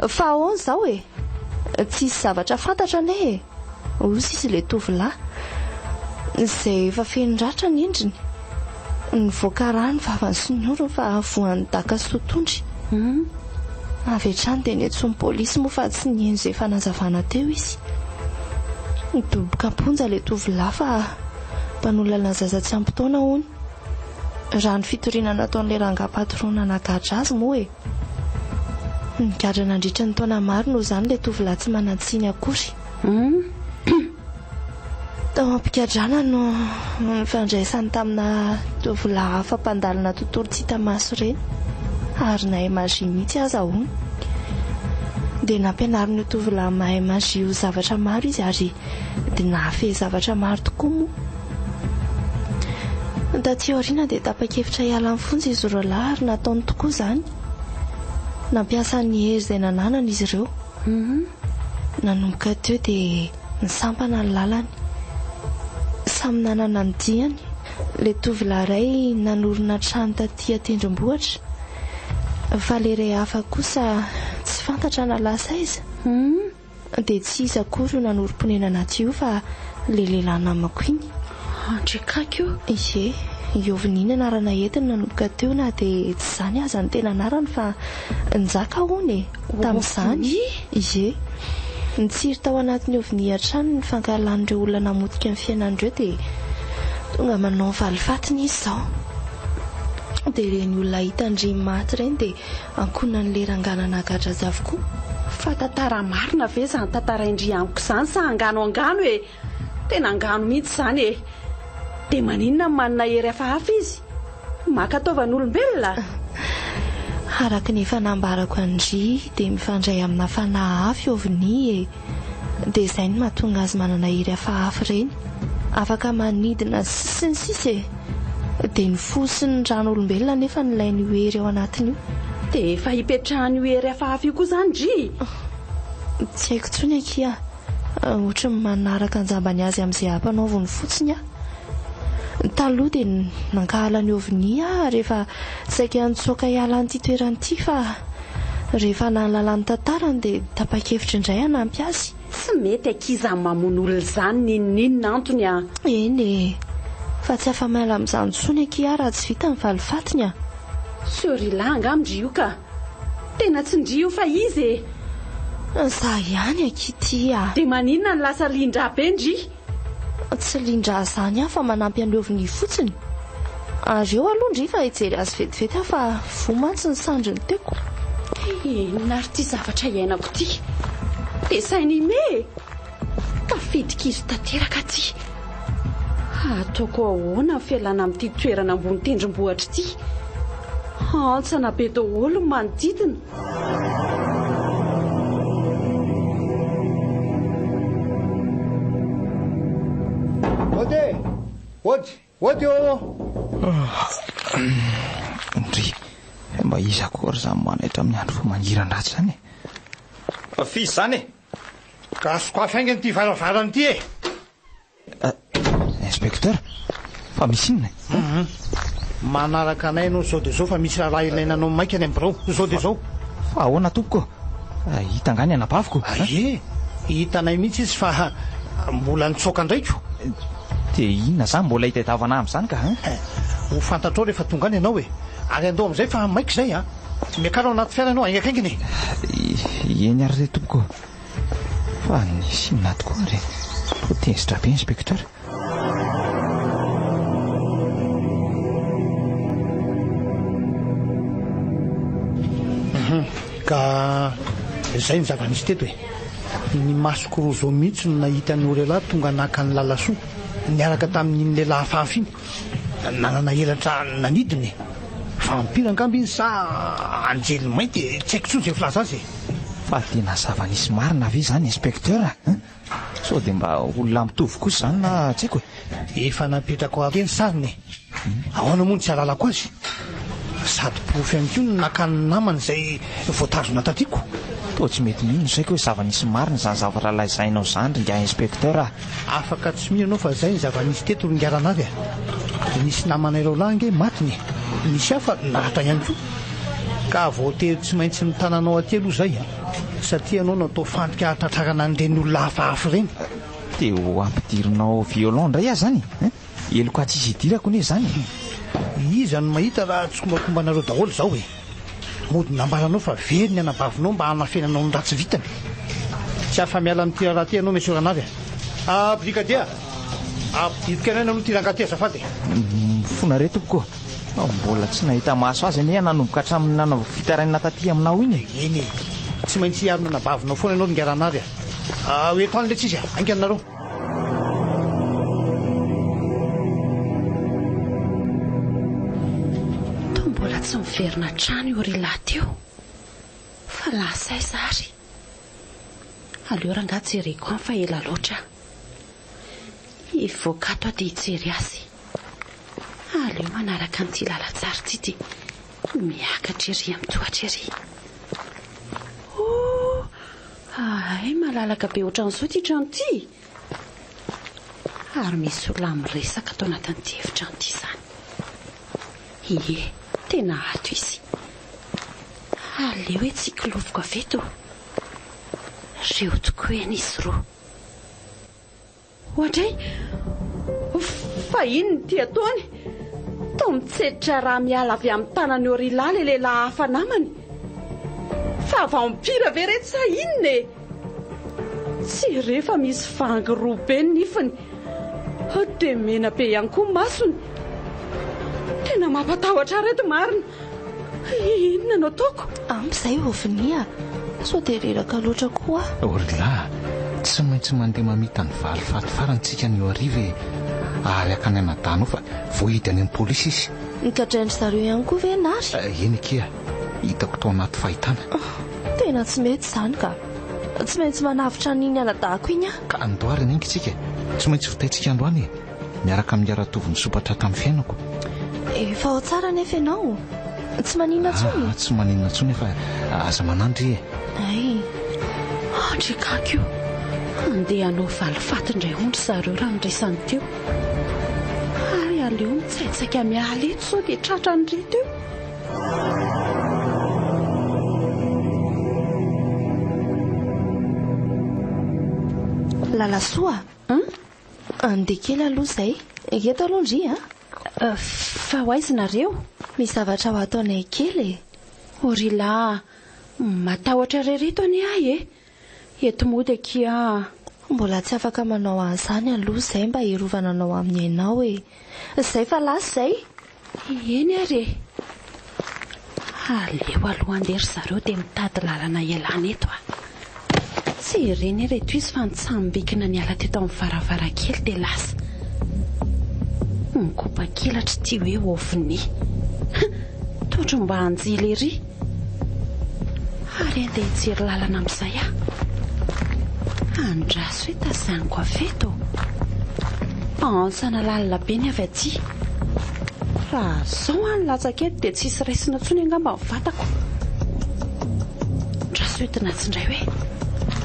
Fa ahoana izao e? Tsisy zavatra fantatra anie e! Hoy sisa ilay tovolahy, izay efa feno ratra ny endriny. Nivoaka rà ny vavany sy ny orony fa voan'ny daka sy totohondry. Avy hatrany dia niantsoan'ny polisy moa fa tsy nihaino izay fanazavana teo izy. Nidoboka am-ponja ilay tovolahy fa mpanolana zaza tsy ampy taona hono. Raha ny fitoriana nataon'ilay rangahy patron nanagadra azy moa e! Nigadra nandritra ny taona maro noho izany ilay tovolahy tsy manan-tsiny akory. Tao am-pigadrana no nifandraisany tamina tovolahy hafa mpandalina tontolo tsy hita maso ireny, ary nahay magie mihitsy aza hono. Dia nampianarin'io tovolahy mahay magie io zavatra maro izy ary dia nahafehy zavatra maro tokoa moa. Taty aoriana dia tapa-kevitra hiala ny fonja izy roalahy ary nataony tokoa izany. Nampiasa ny hery izay nananany izy ireo. Nanomboka teo dia nisampana ny lalany. Samy nanana ny diany. Ilay tovolahy iray nanorina trano taty an-tendrombohitra, fa ilay iray hafa kosa tsy fantatra na lasa aiza. Dia tsy iza akory io nanorim-ponenana aty io fa ilay lehilahy namako iny. Andriakaky o! Ie, i Ovni ny anarana entiny nanomboka teo na dia tsy izany aza ny tena anarany fa Njaka hono e! Tamin'izany. Ovni? Ie. Nitsiry tao anatin'i Ovni hatrany ny fankahalan'ireo olona namotika ny fiainan'ireo dia tonga manao ny valifatiny izy izao. Dia ireny olona hitan-dry maty ireny dia Ankohonan'ilay rangahy nanagadra azy avokoa. Fa tantara marina ve izany tantarain-dry amiko izany sa angano angano e? Tena angano mihitsy izany e! Dia maninona no manana hery hafahafa izy? Maka taovan'olombelona? Araka ny efa nambarako an-dry dia mifandray amina fanahy hafa i Ovni e! Dia izay no mahatonga azy manana hery hafahafa ireny. Afaka manidina sy ny sisa e! Dia ny fo sy ny ran'olombelona anefa no ilain'io hery ao anatiny io. Dia efa ipetrahan'io hery hafahafa io koa izany dry? Tsy haiko intsony akia. Ohatry ny manaraka an-jambany azy amin'izay ampanaoviny fotsiny aho. Taloha dia nankahala an'i Ovni aho rehefa saika nitsoaka hiala an'ity toerana ity fa rehefa nahalala ny tantarany dia tapa-kevitra indray hanampy azy. Tsy mety akia izany mamono olona izany n'inon'inona antony a! Eny e! Fa tsy afa-miala amin'izany intsony akia aho raha tsy vita ny valifatiny a! Sorry-lah angaha ndry io ka! Tena tsy ndry io fa izy e! Za ihany akia ity a! Dia maninona no lasa lian-drà be ndry? Tsy lian-drà izany aho fa manampy an'i Ovni fotsiny. Ary eo aloha ndry fa hijery azy vetivety aho fa voa mantsy ny sandriny teko. Inona ary ity zavatra iainako ity? Dessin animé e! Tafidi-kizo tanteraka aty. Ataoko ahoana ny fialana amin'ity toerana ambony tendrombohitra ity? Hantsana be daholo ny manodidina. Ody e! Ody! Ody ô! Ndry, mba iza koa ary izany manaitra amin'ny andro vao mangiran-dratsy izany e? F'iza izany e? Ka sokafy haingana ity varavarana ity e! Inspecteur, fa misy inona e? Manaraka anay ianao izao dia izao fa misy raharaha ilaina anao maika any amin'ny birao, izao dia izao. Fa ahoana tompoko? Hita angaha ny anabaviko? Ie, hitanay mihitsy izy fa mbola nitsoaka indray ko. Dia inona izany mbola hitadiavana amin'izany ka? Ho fantatrao rehefa tonga any ianao e. Ary andao amin'izay fa maika izay an. Miakara ao anaty fiara ianao haingakaingana e. Eny ary re tompoko. Fa nisy inona tokoa ary e? Toa tezitra be inspecteur. Ka izay ny zava-nisy teto e. Ny masoko roa izao mihitsy no nahita an'i Orela tonga naka an'i Lalasoa niaraka tamin'iny lehilahy hafahafa iny. Nanana elatra nanidina e! Vampira angamba iny sa anjely mainty e! Tsy haiko intsony izay filaza azy e! Fa tena zava-nisy marina ve izany inspecteur a? Sao dia mba olona mitovy kosa izany na tsy haiko e! Efa napetrako aty ny sariny e! Ahoana moa no tsy hahalalako azy? Sady porofo ihany koa ny nakany ny namany izay voatazona taty ko. Toa tsy mety mino ny saiko hoe zava-nisy marina izany zavatra lazainao izany ry ingahy inspecteur a! Afaka tsy mino ianao fa izay ny zava-nisy teto ry ingahy Ranavy a! Nisy namanay roalahy ange matiny e! Nisy hafa naratra ihany koa. Ka voatery tsy maintsy mitana anao aty aloha izay a! Satria ianao no atao fandrika hahatratrarana an'ireny olona hafahafa ireny. Dia ho ampidirinao violon indray aho izany e? Heloka tsisy idirako anie izany e! Iza no mahita raha tsikombakombanareo daholo izao e! Mody nambaranao fa very ny anabavinao mba hanafenanao ny ratsy vitany. Tsy afa-miala amin'ity raharaha ity ianao Monsieur Ranavy a! Ah, brigadier a! Ampidiriko kely aina aloha ity rangahy ity azafady e! Mifona re tompoko ô! Mbola tsy nahita maso azy anie aho nanomboka hatramin'ny nanaovako fitarainana taty aminao iny e! Eny e! Tsy maintsy hiaro ny anabavinao foana ianao ry ingahy Ranavy a! Ah, ho eto any letsy izy a! Haingana nareo! Toa mbola tsy miverina hatrany io ry lahy teo. Fa lasa aiza ary? Aleo rangahy jereko any fa ela loatra. Hivoaka ato aho dia hijery azy. Aleo manaraka an'ity lalantsara ity dia miakatra ery amin'ny tohatra ery. Oh! Hay malalaka be ohatran'izao ity trano ity! Ary misy olona miresaka ato anatin'ity efitrano ity izany. Ie, tena ato izy. Aleo hoe tsikiloviko avy eto. Reo tokoa eny izy roa. Oadray! Fa inona ity ataony? Toa mitsetra rà miala avy amin'ny tanan'i Orila ilay lehilahy hafa namany. Fa vampira ve ireto sa inona e? Tsy re fa misy vangy roa be ny nifiny. Dia mena be ihany koa ny masony. Tena mampatahotra ahy ireto marina. Inona no ataoko? Ampy izay Ovni a! Sao dia reraka loatra koa aho. O ry lahy, tsy maintsy mandeha mamita ny valifaty farany tsika anio hariva e! Ary haka ny anadahinao fa voahidy any amin'ny polisy izy. Nogadrain-dry zareo ihany koa ve Nary? Eny akia, hitako tao anaty fahitana. Tena tsy mety izany ka! Tsy maintsy manavotra an'iny anadahiko iny aho. Ka andao ary anie tsika e! Tsy maintsy vitaintsika androany e! Miaraka amin'ny Ratovo nisompatra tamin'ny fiainako. Efa ao tsara anefa ianao. Tsy maninona intsony? Ah, tsy maninona intsony fa aza manandry e. Hay. Andry gaga io. Handeha hanao valifaty indray hono ry zareo raha ny resany teo. Ary aleo mitsaitsaika miala eto sao dia tratran'ireto eo. Lalasoa a! Andeha kely aloha izay. Eto aloha ndry a! Fa ho aiza nareo? Misy zavatra ho ataonay kely e! O ry lahy, matahotra re reto anie ahy e! Eto mody akia a! Mbola tsy afaka manao an'izany aloha izay mba hiarovana anao amin'ny ainao e! Izay fa lasa izay! Eny ary e! Aleo aloha andeha ry zareo dia mitady lalana hialana eto a! Tsy ireny ireto izy fa nitsambikina niala teto amin'ny varavarankely dia lasa. Nikopa-kelatra ity hoe ovni. Toa mba anjely ery. Ary andeha hijery lalana amin'izay aho. Andraso hoe tazaniko avy eto. Hantsana lalina be ny avy aty. Raha izao aho no latsaka eto dia tsy hisy raisina intsony angamba ny vatako. Andraso entina atsy indray hoe.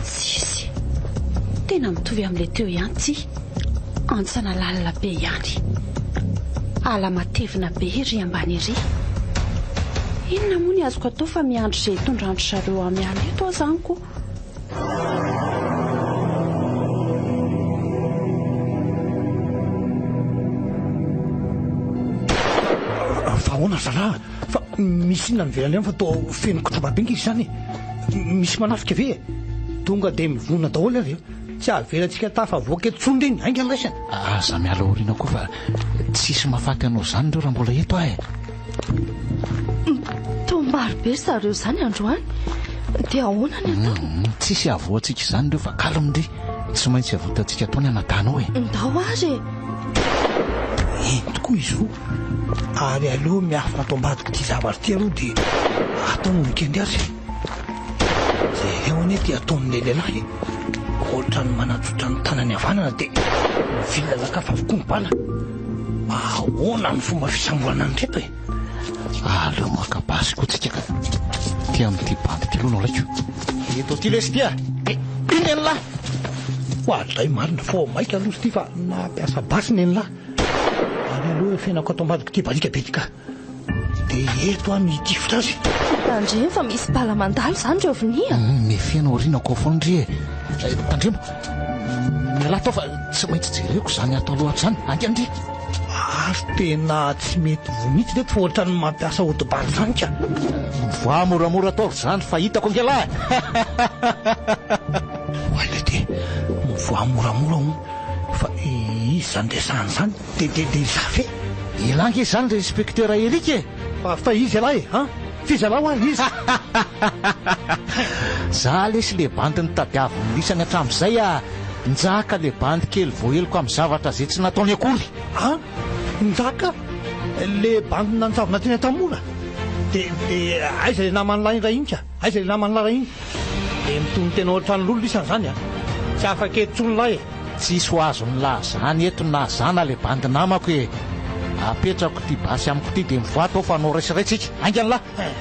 Tsisy. Tena mitovy amin'ilay teo ihany ity. Hantsana lalina be ihany. Ala matevina be ery ambany ery. Inona moa ny azoko atao fa miandry izay hitondran-dry zareo ahy miala eto aho izany koa. Fa ahoana ry zalahy? Fa misy inona any ivelany any fa toa feno kotroba be nge izy izany e? Misy manafika ve e? Tonga dia mivonona daholo ary Tsy avelantsika tafavoaka eto intsony ireny, haingana raisina. Aza miala aoriana koa fa tsisy mahafaty anao izany ireo raha mbola eto aho e. Toa maro be ry zareo izany androany. Dia ahoana ny atao? Hmm, tsisy havoantsika izany ireo fa calme ndry. Tsy maintsy avotantsika atao ny anadahinao e. Ndao ary e. Eny tokoa izy roa. Ary aleo miafina ato ambadik'ity zavatra ity aloha dia atao ny mikendry azy. Jereo anie ity ataon'ilay lehilahy e. Ohatran'ny manatsotra ny tanany havanana dia mivilana lakafa avokoa ny bala. Ahoana ny fomba fisamborana an'ireto e? Aleo maka basy koa tsika ka. Ty amin'ity bandy ity aloha no alaiko. Eto aty lesy ty a! Iny an'lah! Oadray marina, vao maika aloha izy ity fa nampiasa basy nen'lah. Ary aloha efenako ato ambadik'ity barika be ity ka. Dia eto aho no hitifitra azy. Tandremo fa misy bala mandalo izany ry Ovni a! Mefena aorianako ao foana ndry e! Tandremo! Mialà tao fa tsy maintsy jereko izany ato aloha ato izany. Haingana ndry! Ary tena tsy mety voa mihitsy reto fa ohatran'ny mampiasa ody-bala izany ka! Mivoaha moramora tao ry zandry fa hitako ange lahy e! Oay lety e! Mivoaha moramora hono fa iza izany resahana izany? Dia dia dia izaho ve? Elah ange izany ry inspecteur Eric e! Fa fa iza ialahy e? An? F'iza ialahy hoa iza? Za lesy le bandy nitadiavin'ny lisany hatramin'izay ah! Njaka le bandy kely voaheloka amin'ny zavatra izay tsy nataony akory! An? Njaka? Le bandy nanjavona teny Antanimora? Dia dia aiza le naman'lah indray iny ka? Aiza le naman'lah ray iny? Dia mitonon-tena ohatran'ny lolo lisany izany an! Tsy afaka eto intsony lahy e! Tsisy ho azon'ny lahy zany eto na za na le bandy namako e! Apetrako ity basy amiko ity dia mivoaha tao fa anao ray sy ray tsika! Haingana lahy!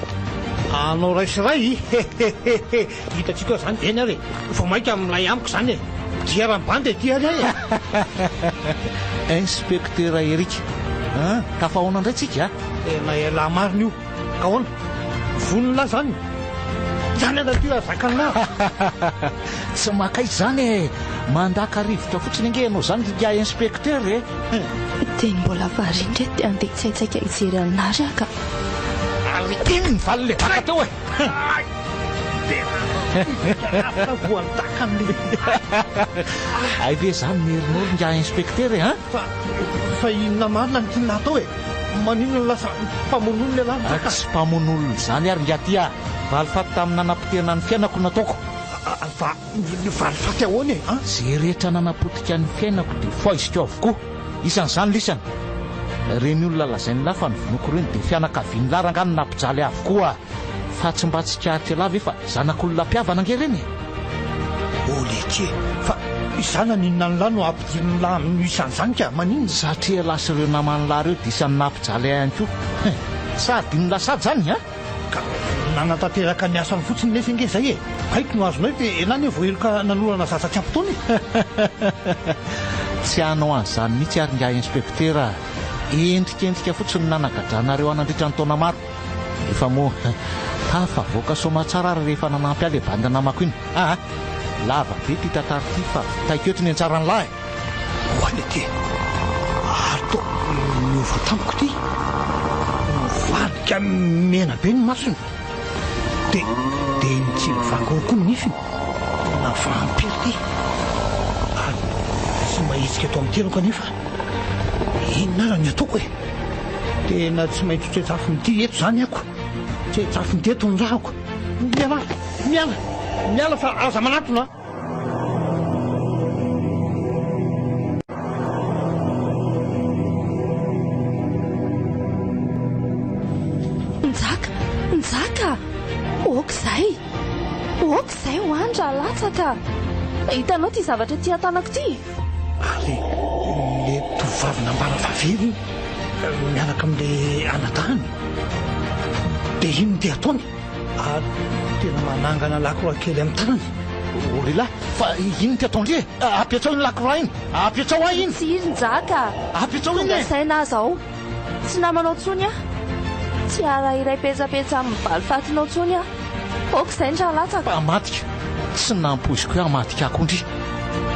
Anao ray sy ray? Hehehehe! Hitantsika eo zany, eny ary e! Vao mainka milay amiko zany e! Dia raha mibandy e! Ty ary ahy e! Inspecteur Eric an! Tafahaona indray tsika a! Tena elah marina io! Ka ahoana? Vonona lahy zany? Zany ana ty raha zakan'lah! Tsy maka aiza zany e! Mandaka rivotra fotsiny ange ianao zany ry ingahy inspecteur e! Dia ny mbola variana ireto dia handeha hitsaitsaika hijery an'i Nary aho ka! Ary iny ny valin'ilay daka teo e! Tena voan-dakan'ilay. Hay ve zany ny herinao ry ingahy inspecteur e! An? Fa inona marina no tian'lah atao e? Maninona no lasa mpamono olona ialahy Njaka? Tsy mpamono olona izany ary ingahy ty ah! Valifaty tamin'ny nanapotehana ny fiainako no nataoko. Va, valifaty ahoana e? An? Izay rehetra nanapotika ny fiainako dia foiziko avokoa. Isan'izany lisany. Ireny olona lazain'lah fa novonoiko ireny dia fianakavian'lah rangahy no nampijaly ahy avokoa. Fa tsy mba tsikaritr'ialahy ve fa zanak'olona mpihavana ange ireny e? Oh letie! Fa izaho naninona an'lah no ampidirin'lah amin'io isan'izany ka? Maninona? Satria ialahy sy ireo naman'lah ireo dia isan'ny nampijaly ahy ihany koa. Hein! Sa adinon'lah sady izany an? Ka nanatanteraka ny asany fotsiny nefa ange izay e! Baiko no azonay dia elah anie voaheloka nanolana zaza tsy ampy taona e! Tsy hanao an'izany mihitsy ary ingahy inspektera a! Endrikendrika fotsiny no nanagadranareo ahy nandritra ny taona maro. Efa moa tafavoaka soamatsara ary rehefa nanampy ahy le bandy namako iny. Aa! Lava be ity tantara ity fa vitaiko eto ny antsaran'lah e! Oay ity! Ary toa niova tampoka ity! Nivadika mena be ny masony, dia dia nitsilovanga ao koa ny nifiny. Tena vampira ity! Ary tsy mahetsika eto amin'ny tenako anefa. Inona ary ny ataoko e? Tena tsy maintsy ho tsetsafin'ity eto izany ako. Tsetsafin'ity eto ny rahako. Mialà! Miala! Miala fa aza manatona a! Njaka! Njaka! Ok izay! Ok izay ho any raha latsaka! Hitanao ity zavatra ity an-tanako ity? Ary le tovovavy nambara fa very iny miaraka amin'le anadahiny dia inona ty ataony? Ary tena manangana lakroa kely amin'ny tanany. O ry lahy, fa inona ty ataon-dry e? Apetrao iny lakroa iny! Apetrao ahy iny! Tsia ry Njaka a! Apetrao iny Tonga e! saina aho zao. Tsy namanao intsony aho. Tsy hiara-hiray petsapetsa amin'ny valifatinao intsony aho. Aoka izay ny ra latsaka. Mpamadika! Tsy nampoiziko hoe hamadika akoho ndry.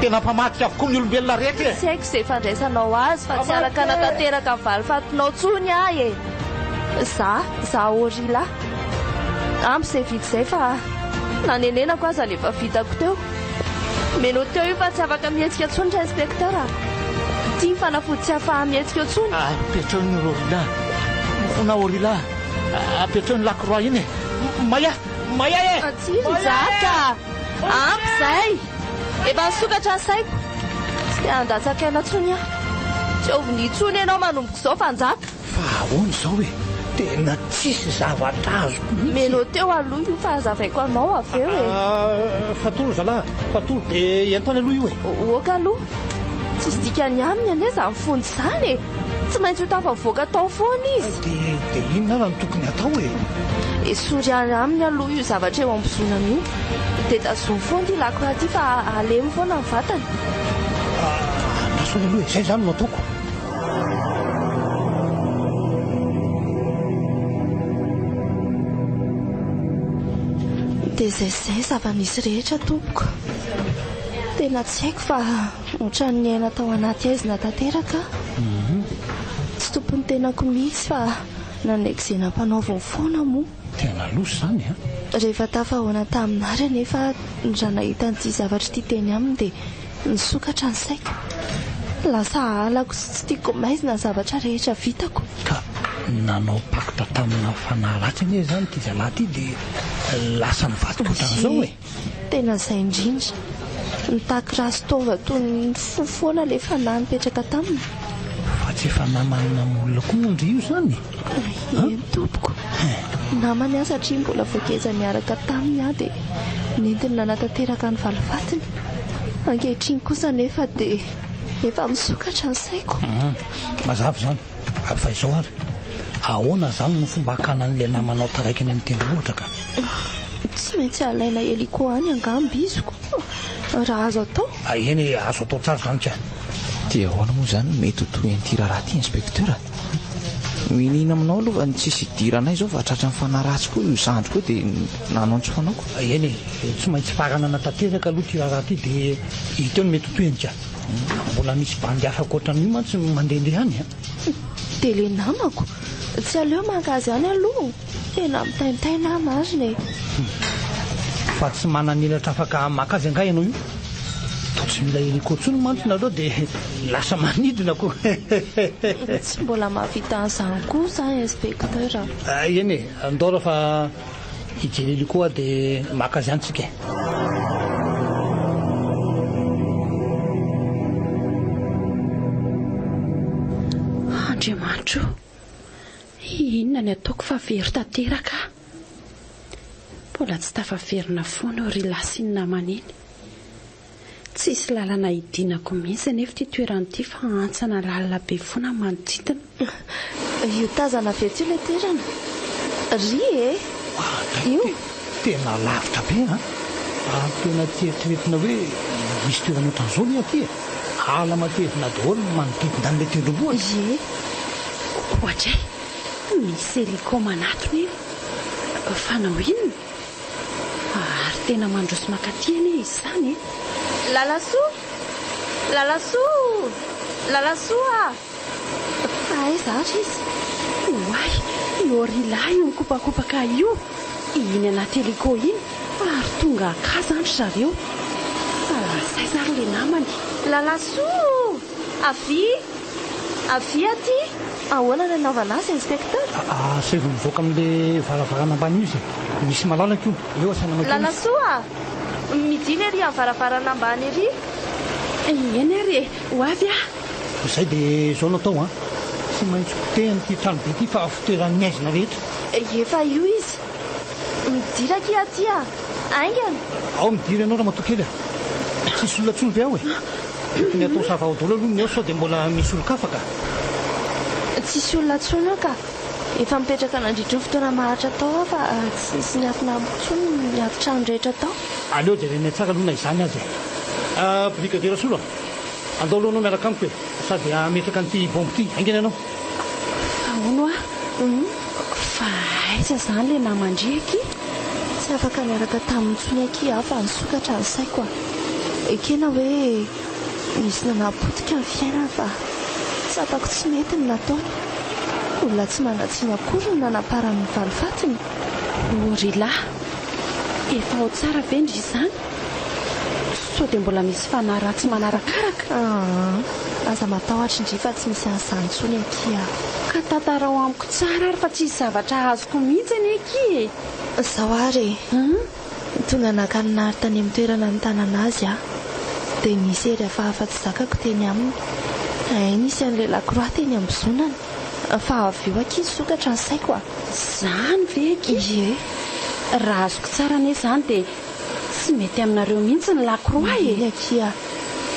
Tena mpamadika avokoa ny olombelona rehetra e! Tsy haiko izay fandraisanao azy fa tsy araka hanatanteraka ny valifatinao intsony aho e! Za, za Orila. Ampy izay vita izay fa nanenenako aza ny efa vitako teo. Meno teo io fa tsy afaka mihetsika intsony ry inspecteur a! Ity ny fanafody tsy ahafaha-mihetsika intsony. Apetrao iny ry Orila. Mifona Orila. Apetrao iny lakroa iny e! Maya! Maya e! Tsia ry Jaka a! Ampy izay! Efa nisokatra ny saiko. Tsy te handatsaka aina intsony aho. Tsy eo vinia intsony ianao manomboka izao fa Njaka. Fa ahoana izao e? Tena tsisy zavatra azoko mihitsy e! Meno teo aloha io fa hazavaiko anao avy eo e! Fatory zalahy, fatory dia ento any aloha io e! Ok aloha, tsisy dikany aminy anie izany fonja izany e! Tsy maintsy ho tafavoaka tao foana izy. Dia, dia inona ary no tokony hatao e? Esory any aminy aloha io zavatra eo am-bozonany io. Dia tazomy foana ity lakroa ity fa halemy foana ny vatany. Andraso aloha e, izay izany no ataoko. Dia izay sy izay zava-nisy rehetra tompoko. Tena tsy haiko fa ohatran'ny niaina tao anaty haizina tanteraka aho. Tsy tompon'ny tenako mihitsy fa nanaiky izay nampanaoviny foana moa. Tena loza izany an! Rehefa tafahaona tamin'i Nary anefa aho raha nahita an'ity zavatra ity teny aminy dia nisokatra ny saiko. Lasa halako sy tsy tiako maizina ny zavatra rehetra vitako. Ka nanao pacte tamina fanahy ratsy anie izany ity zalahy ity dia lasa nivadika ohatran'izao e! Tena izay indrindra. Nitaky ra sy taova toy ny fo foana ilay fanahy nipetraka taminy. Fa tsy efa naman'ny namolona koa moa ndry io izany e? Eny tompoko. Namany aho satria mbola voageja niaraka taminy aho dia nentiny nanatanteraka ny valifatiny. Ankehitriny kosa anefa dia efa misokatra ny saiko. Mazava izany. Fa izao ary, ahoana izany no fomba hakana an'ilay namanao taraiky any amin'ny tendrombohitra ka? Tsy maintsy alaina hélico any angamba izy ko, raha azo atao. Eny e, azo atao tsara izany ka. Dia ahoana moa izany no mety ho tohin'ity raharaha ity Inspecteur a? Miniana aminao aloha fa ny tsisy idiranay izao fa tratran'ny fanahy ratsy koa io zandriko io dia nanao ny tsy fanaoko. Eny e, tsy maintsy faranana tanteraka aloha ity raharaha ity dia hita eo ny mety ho tohiny ka. Mbola misy bandy hafa ankoatran'io mantsy mandehandeha any a. Dia ilay namako, tsy aleo maka azy any aloha? Tena mitaintaina aho marina e. Fa tsy manan'elatra afaka maka azy angaha ianao io? Toa tsy mila hélico intsony mantsy nareo dia lasa manidina ko. Tsy mbola mahavita an'izany koa za inspecteur a. Eny e, ndao raha fa hijery hélico aho dia maka azy any tsika e. Andriamanitro o! Inona ny ataoko fa very tanteraka aho. Mbola tsy tafaverina foana io ry lahy sy ny namany iny. Tsisy lalana hidinako mihitsy anefa ity toerana ity fa hantsana lalina be foana ny manodidina. Io tazana avy etsy io ilay toerana. Ry e! Io. Tena lavitra be an! Ary tena tsy eritreretina hoe misy toerana ohatran'izao anie aty e! Ala matevina daholo ny manodidina an'ilay tendrombohitra. Ie. Oadray! Misy hélico manatona eny. Fanao inona? Ary tena mandroso mankaty anie izy izany e! Lalasoa! Lalasoa! Lalasoa! Fa aiza ary izy? Oay! I Orila io mikopakopaka io! Iny anaty hélico iny ary tonga haka zany ry zareo. Fa lasa aiza ary ilay namany? Lalasoa! Avia! Avia aty! Ahoana no anaovana azy, Inspecteur? Asaivo mivoaka amin'ilay varavarana ambany io izy e! Misy malalaka io. Eo asaina mankeo izy. Lalasoa! Midina ery amin'ny varavarana ambany ery. Eny ary e! Ho avy aho. Izay dia izao no atao an! Tsy maintsy potehina ity tranobe ity fa fitoeran'ny haizina rehetra. Efa io izy. Midira akia aty a! Haingana! Ao midira ianao ramatoa kely a! Tsisy olona intsony ve ao e? Tokony atao savahao daholo aloha ny ao sao dia mbola misy olon-kafa ka! Tsisy olona intsony ao ka! Efa mipetraka nandritry ny fotoana maharitra tao aho fa tsy nisy niafina amiko intsony ny ady trano rehetra tao. Aleo jerenay tsara aloha na izany aza e! Brigadier Rasolo a! Andao aloha anao miaraka amiko e! Sady hametraka an'ity bombe ity haingana ianao. Fa hono hoa, fa aiza izany ilay naman-dry akia? Tsy afaka niaraka taminy intsony akia aho fa nisokatra ny saiko a! Ekena hoe nisy nanapotika ny fiainany fa tsapako tsy mety ny nataony. Olona tsy manan-tsiny akory no nanamparany ny valifatiny. O ry lahy, efa ao tsara ve ndry izany? Sao dia mbola misy fanahy ratsy manarakaraka? Aa, aza matahotra ndry fa tsy misy an'izany intsony akia a! Ka tantarao amiko tsara ary fa tsisy zavatra azoko mihitsy anie akia e! Izao ary e! Tonga naka an'i Nary tany amin'ny toerana nitanana azy aho. Dia nisy hery hafahafa tsy zakako teny aminy. Hay nisy an'ilay lakroa teny am-bozonany. Fa avy eo akia nisokatra ny saiko a! Izany ve akia? Ie. Raha azoko tsara anie izany dia Tsy mety aminareo mihitsy ny lakroa e! Eny akia.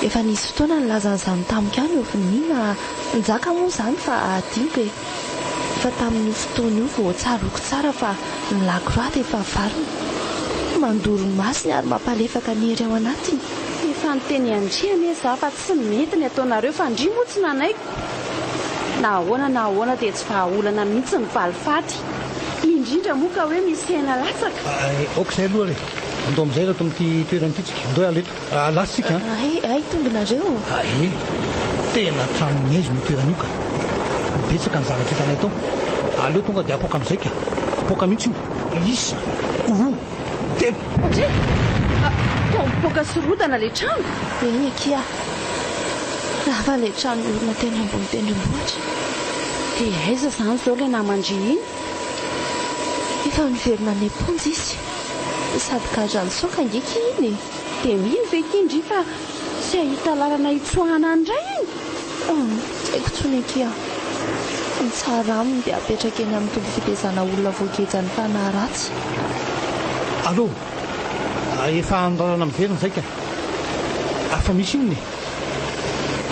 Efa nisy fotoana nilaza an'izany tamiko ihany Ovni na Njaka moa izany fa adinoko e. Fa tamin'io fotoana io vao tsaroako tsara fa ny lakroa dia efa varina. Mandoro ny masony ary mampalefaka ny hery ao anatiny. Efa niteny an-dry anie za fa tsy mety ny ataonareo fa ndry moa tsy nanaiky. Na ahoana na ahoana dia tsy vahaolana mihitsy ny valifaty. Indrindra moa ka hoe misy aina latsaka. Aoka izay aloha re. Andao amin'izay raha eto amin'ity toerana ity tsika. Andao hiala eto. Lasa tsika an. Hay, hay tonga nareo. Hay, tena trano maizina io toerana io ka. Betsaka ny zavatra hitanay tao. Aleo tonga dia apoaka amin'izay ka. Apoaka mihitsy io. Isa, roa, telo. Ndry! Toa mipoaka sy rodana ilay trano. Eny akia. Lava ilay trano miorina teny ambony tendrombohitra. Dia aiza izany izao ilay naman-dry iny? Efa niverina any am-ponja izy. Sady gadra nitsoaka ange ki iny e! Dia mino ve ki ndry fa tsy hahita lalana hitsoahana any indray iny? Humm, tsy haiko intsony akia. Ny tsara aminy dia apetraka eny amin'ny toby fitezana olona voagejan'ny fanahy ratsy. Allô! Efa andrarana miverina izay ka. Fa misy inona e?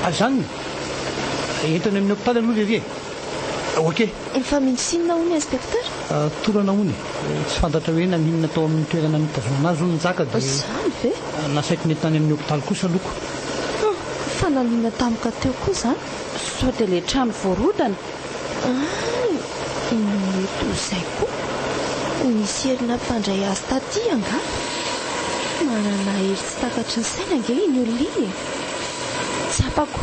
Ajanona e! Ento any amin'ny hopitaly aloha lery e! Ok! Fa misy inona hono inspecteur? Torana hono e! Tsy fantatra hoe naninona tao amin'ny toerana nitazonana azy hono Njaka dia. Izany ve? Nasaiko nentina any amin'ny hopitaly kosa aloha ko. Hum! Fa naninona tampoka teo koa izany? Sao dia ilay trano voarodana? Hay! Mety ho izay koa. Nisy hery nampandray azy taty angaha? Manana hery tsy takatry ny saina ange iny olona iny e! Tsapako.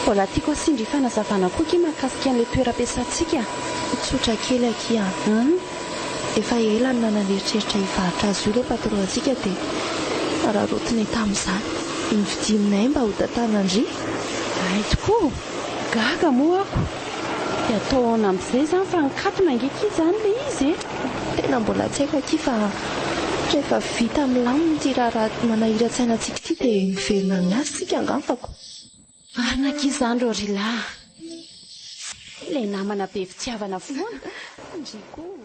Mbola tiako asian-dry fanazavana koa akia mahakasika an'ilay toeram-piasantsika. Tsotra kely akia an! Efa ela no nanan'eritreritra hivarotra azy io ilay patron-ntsika dia nararotinay tamin'izany. Novidianay mba ho tantanan-dry. Hay tokoa! Gaga moa ako. Dia atao ahoana amin'izay izany fa nikatona ange akia izany ilay izy e! Tena mbola tsy haiko akia fa rehefa vita milamina ity raharaha manahiran-tsaina antsika ity dia miverina miasa isika angambako. Marina akia izany rô ry lahy. Ilay namana be fitiavana foana. Ndry koa.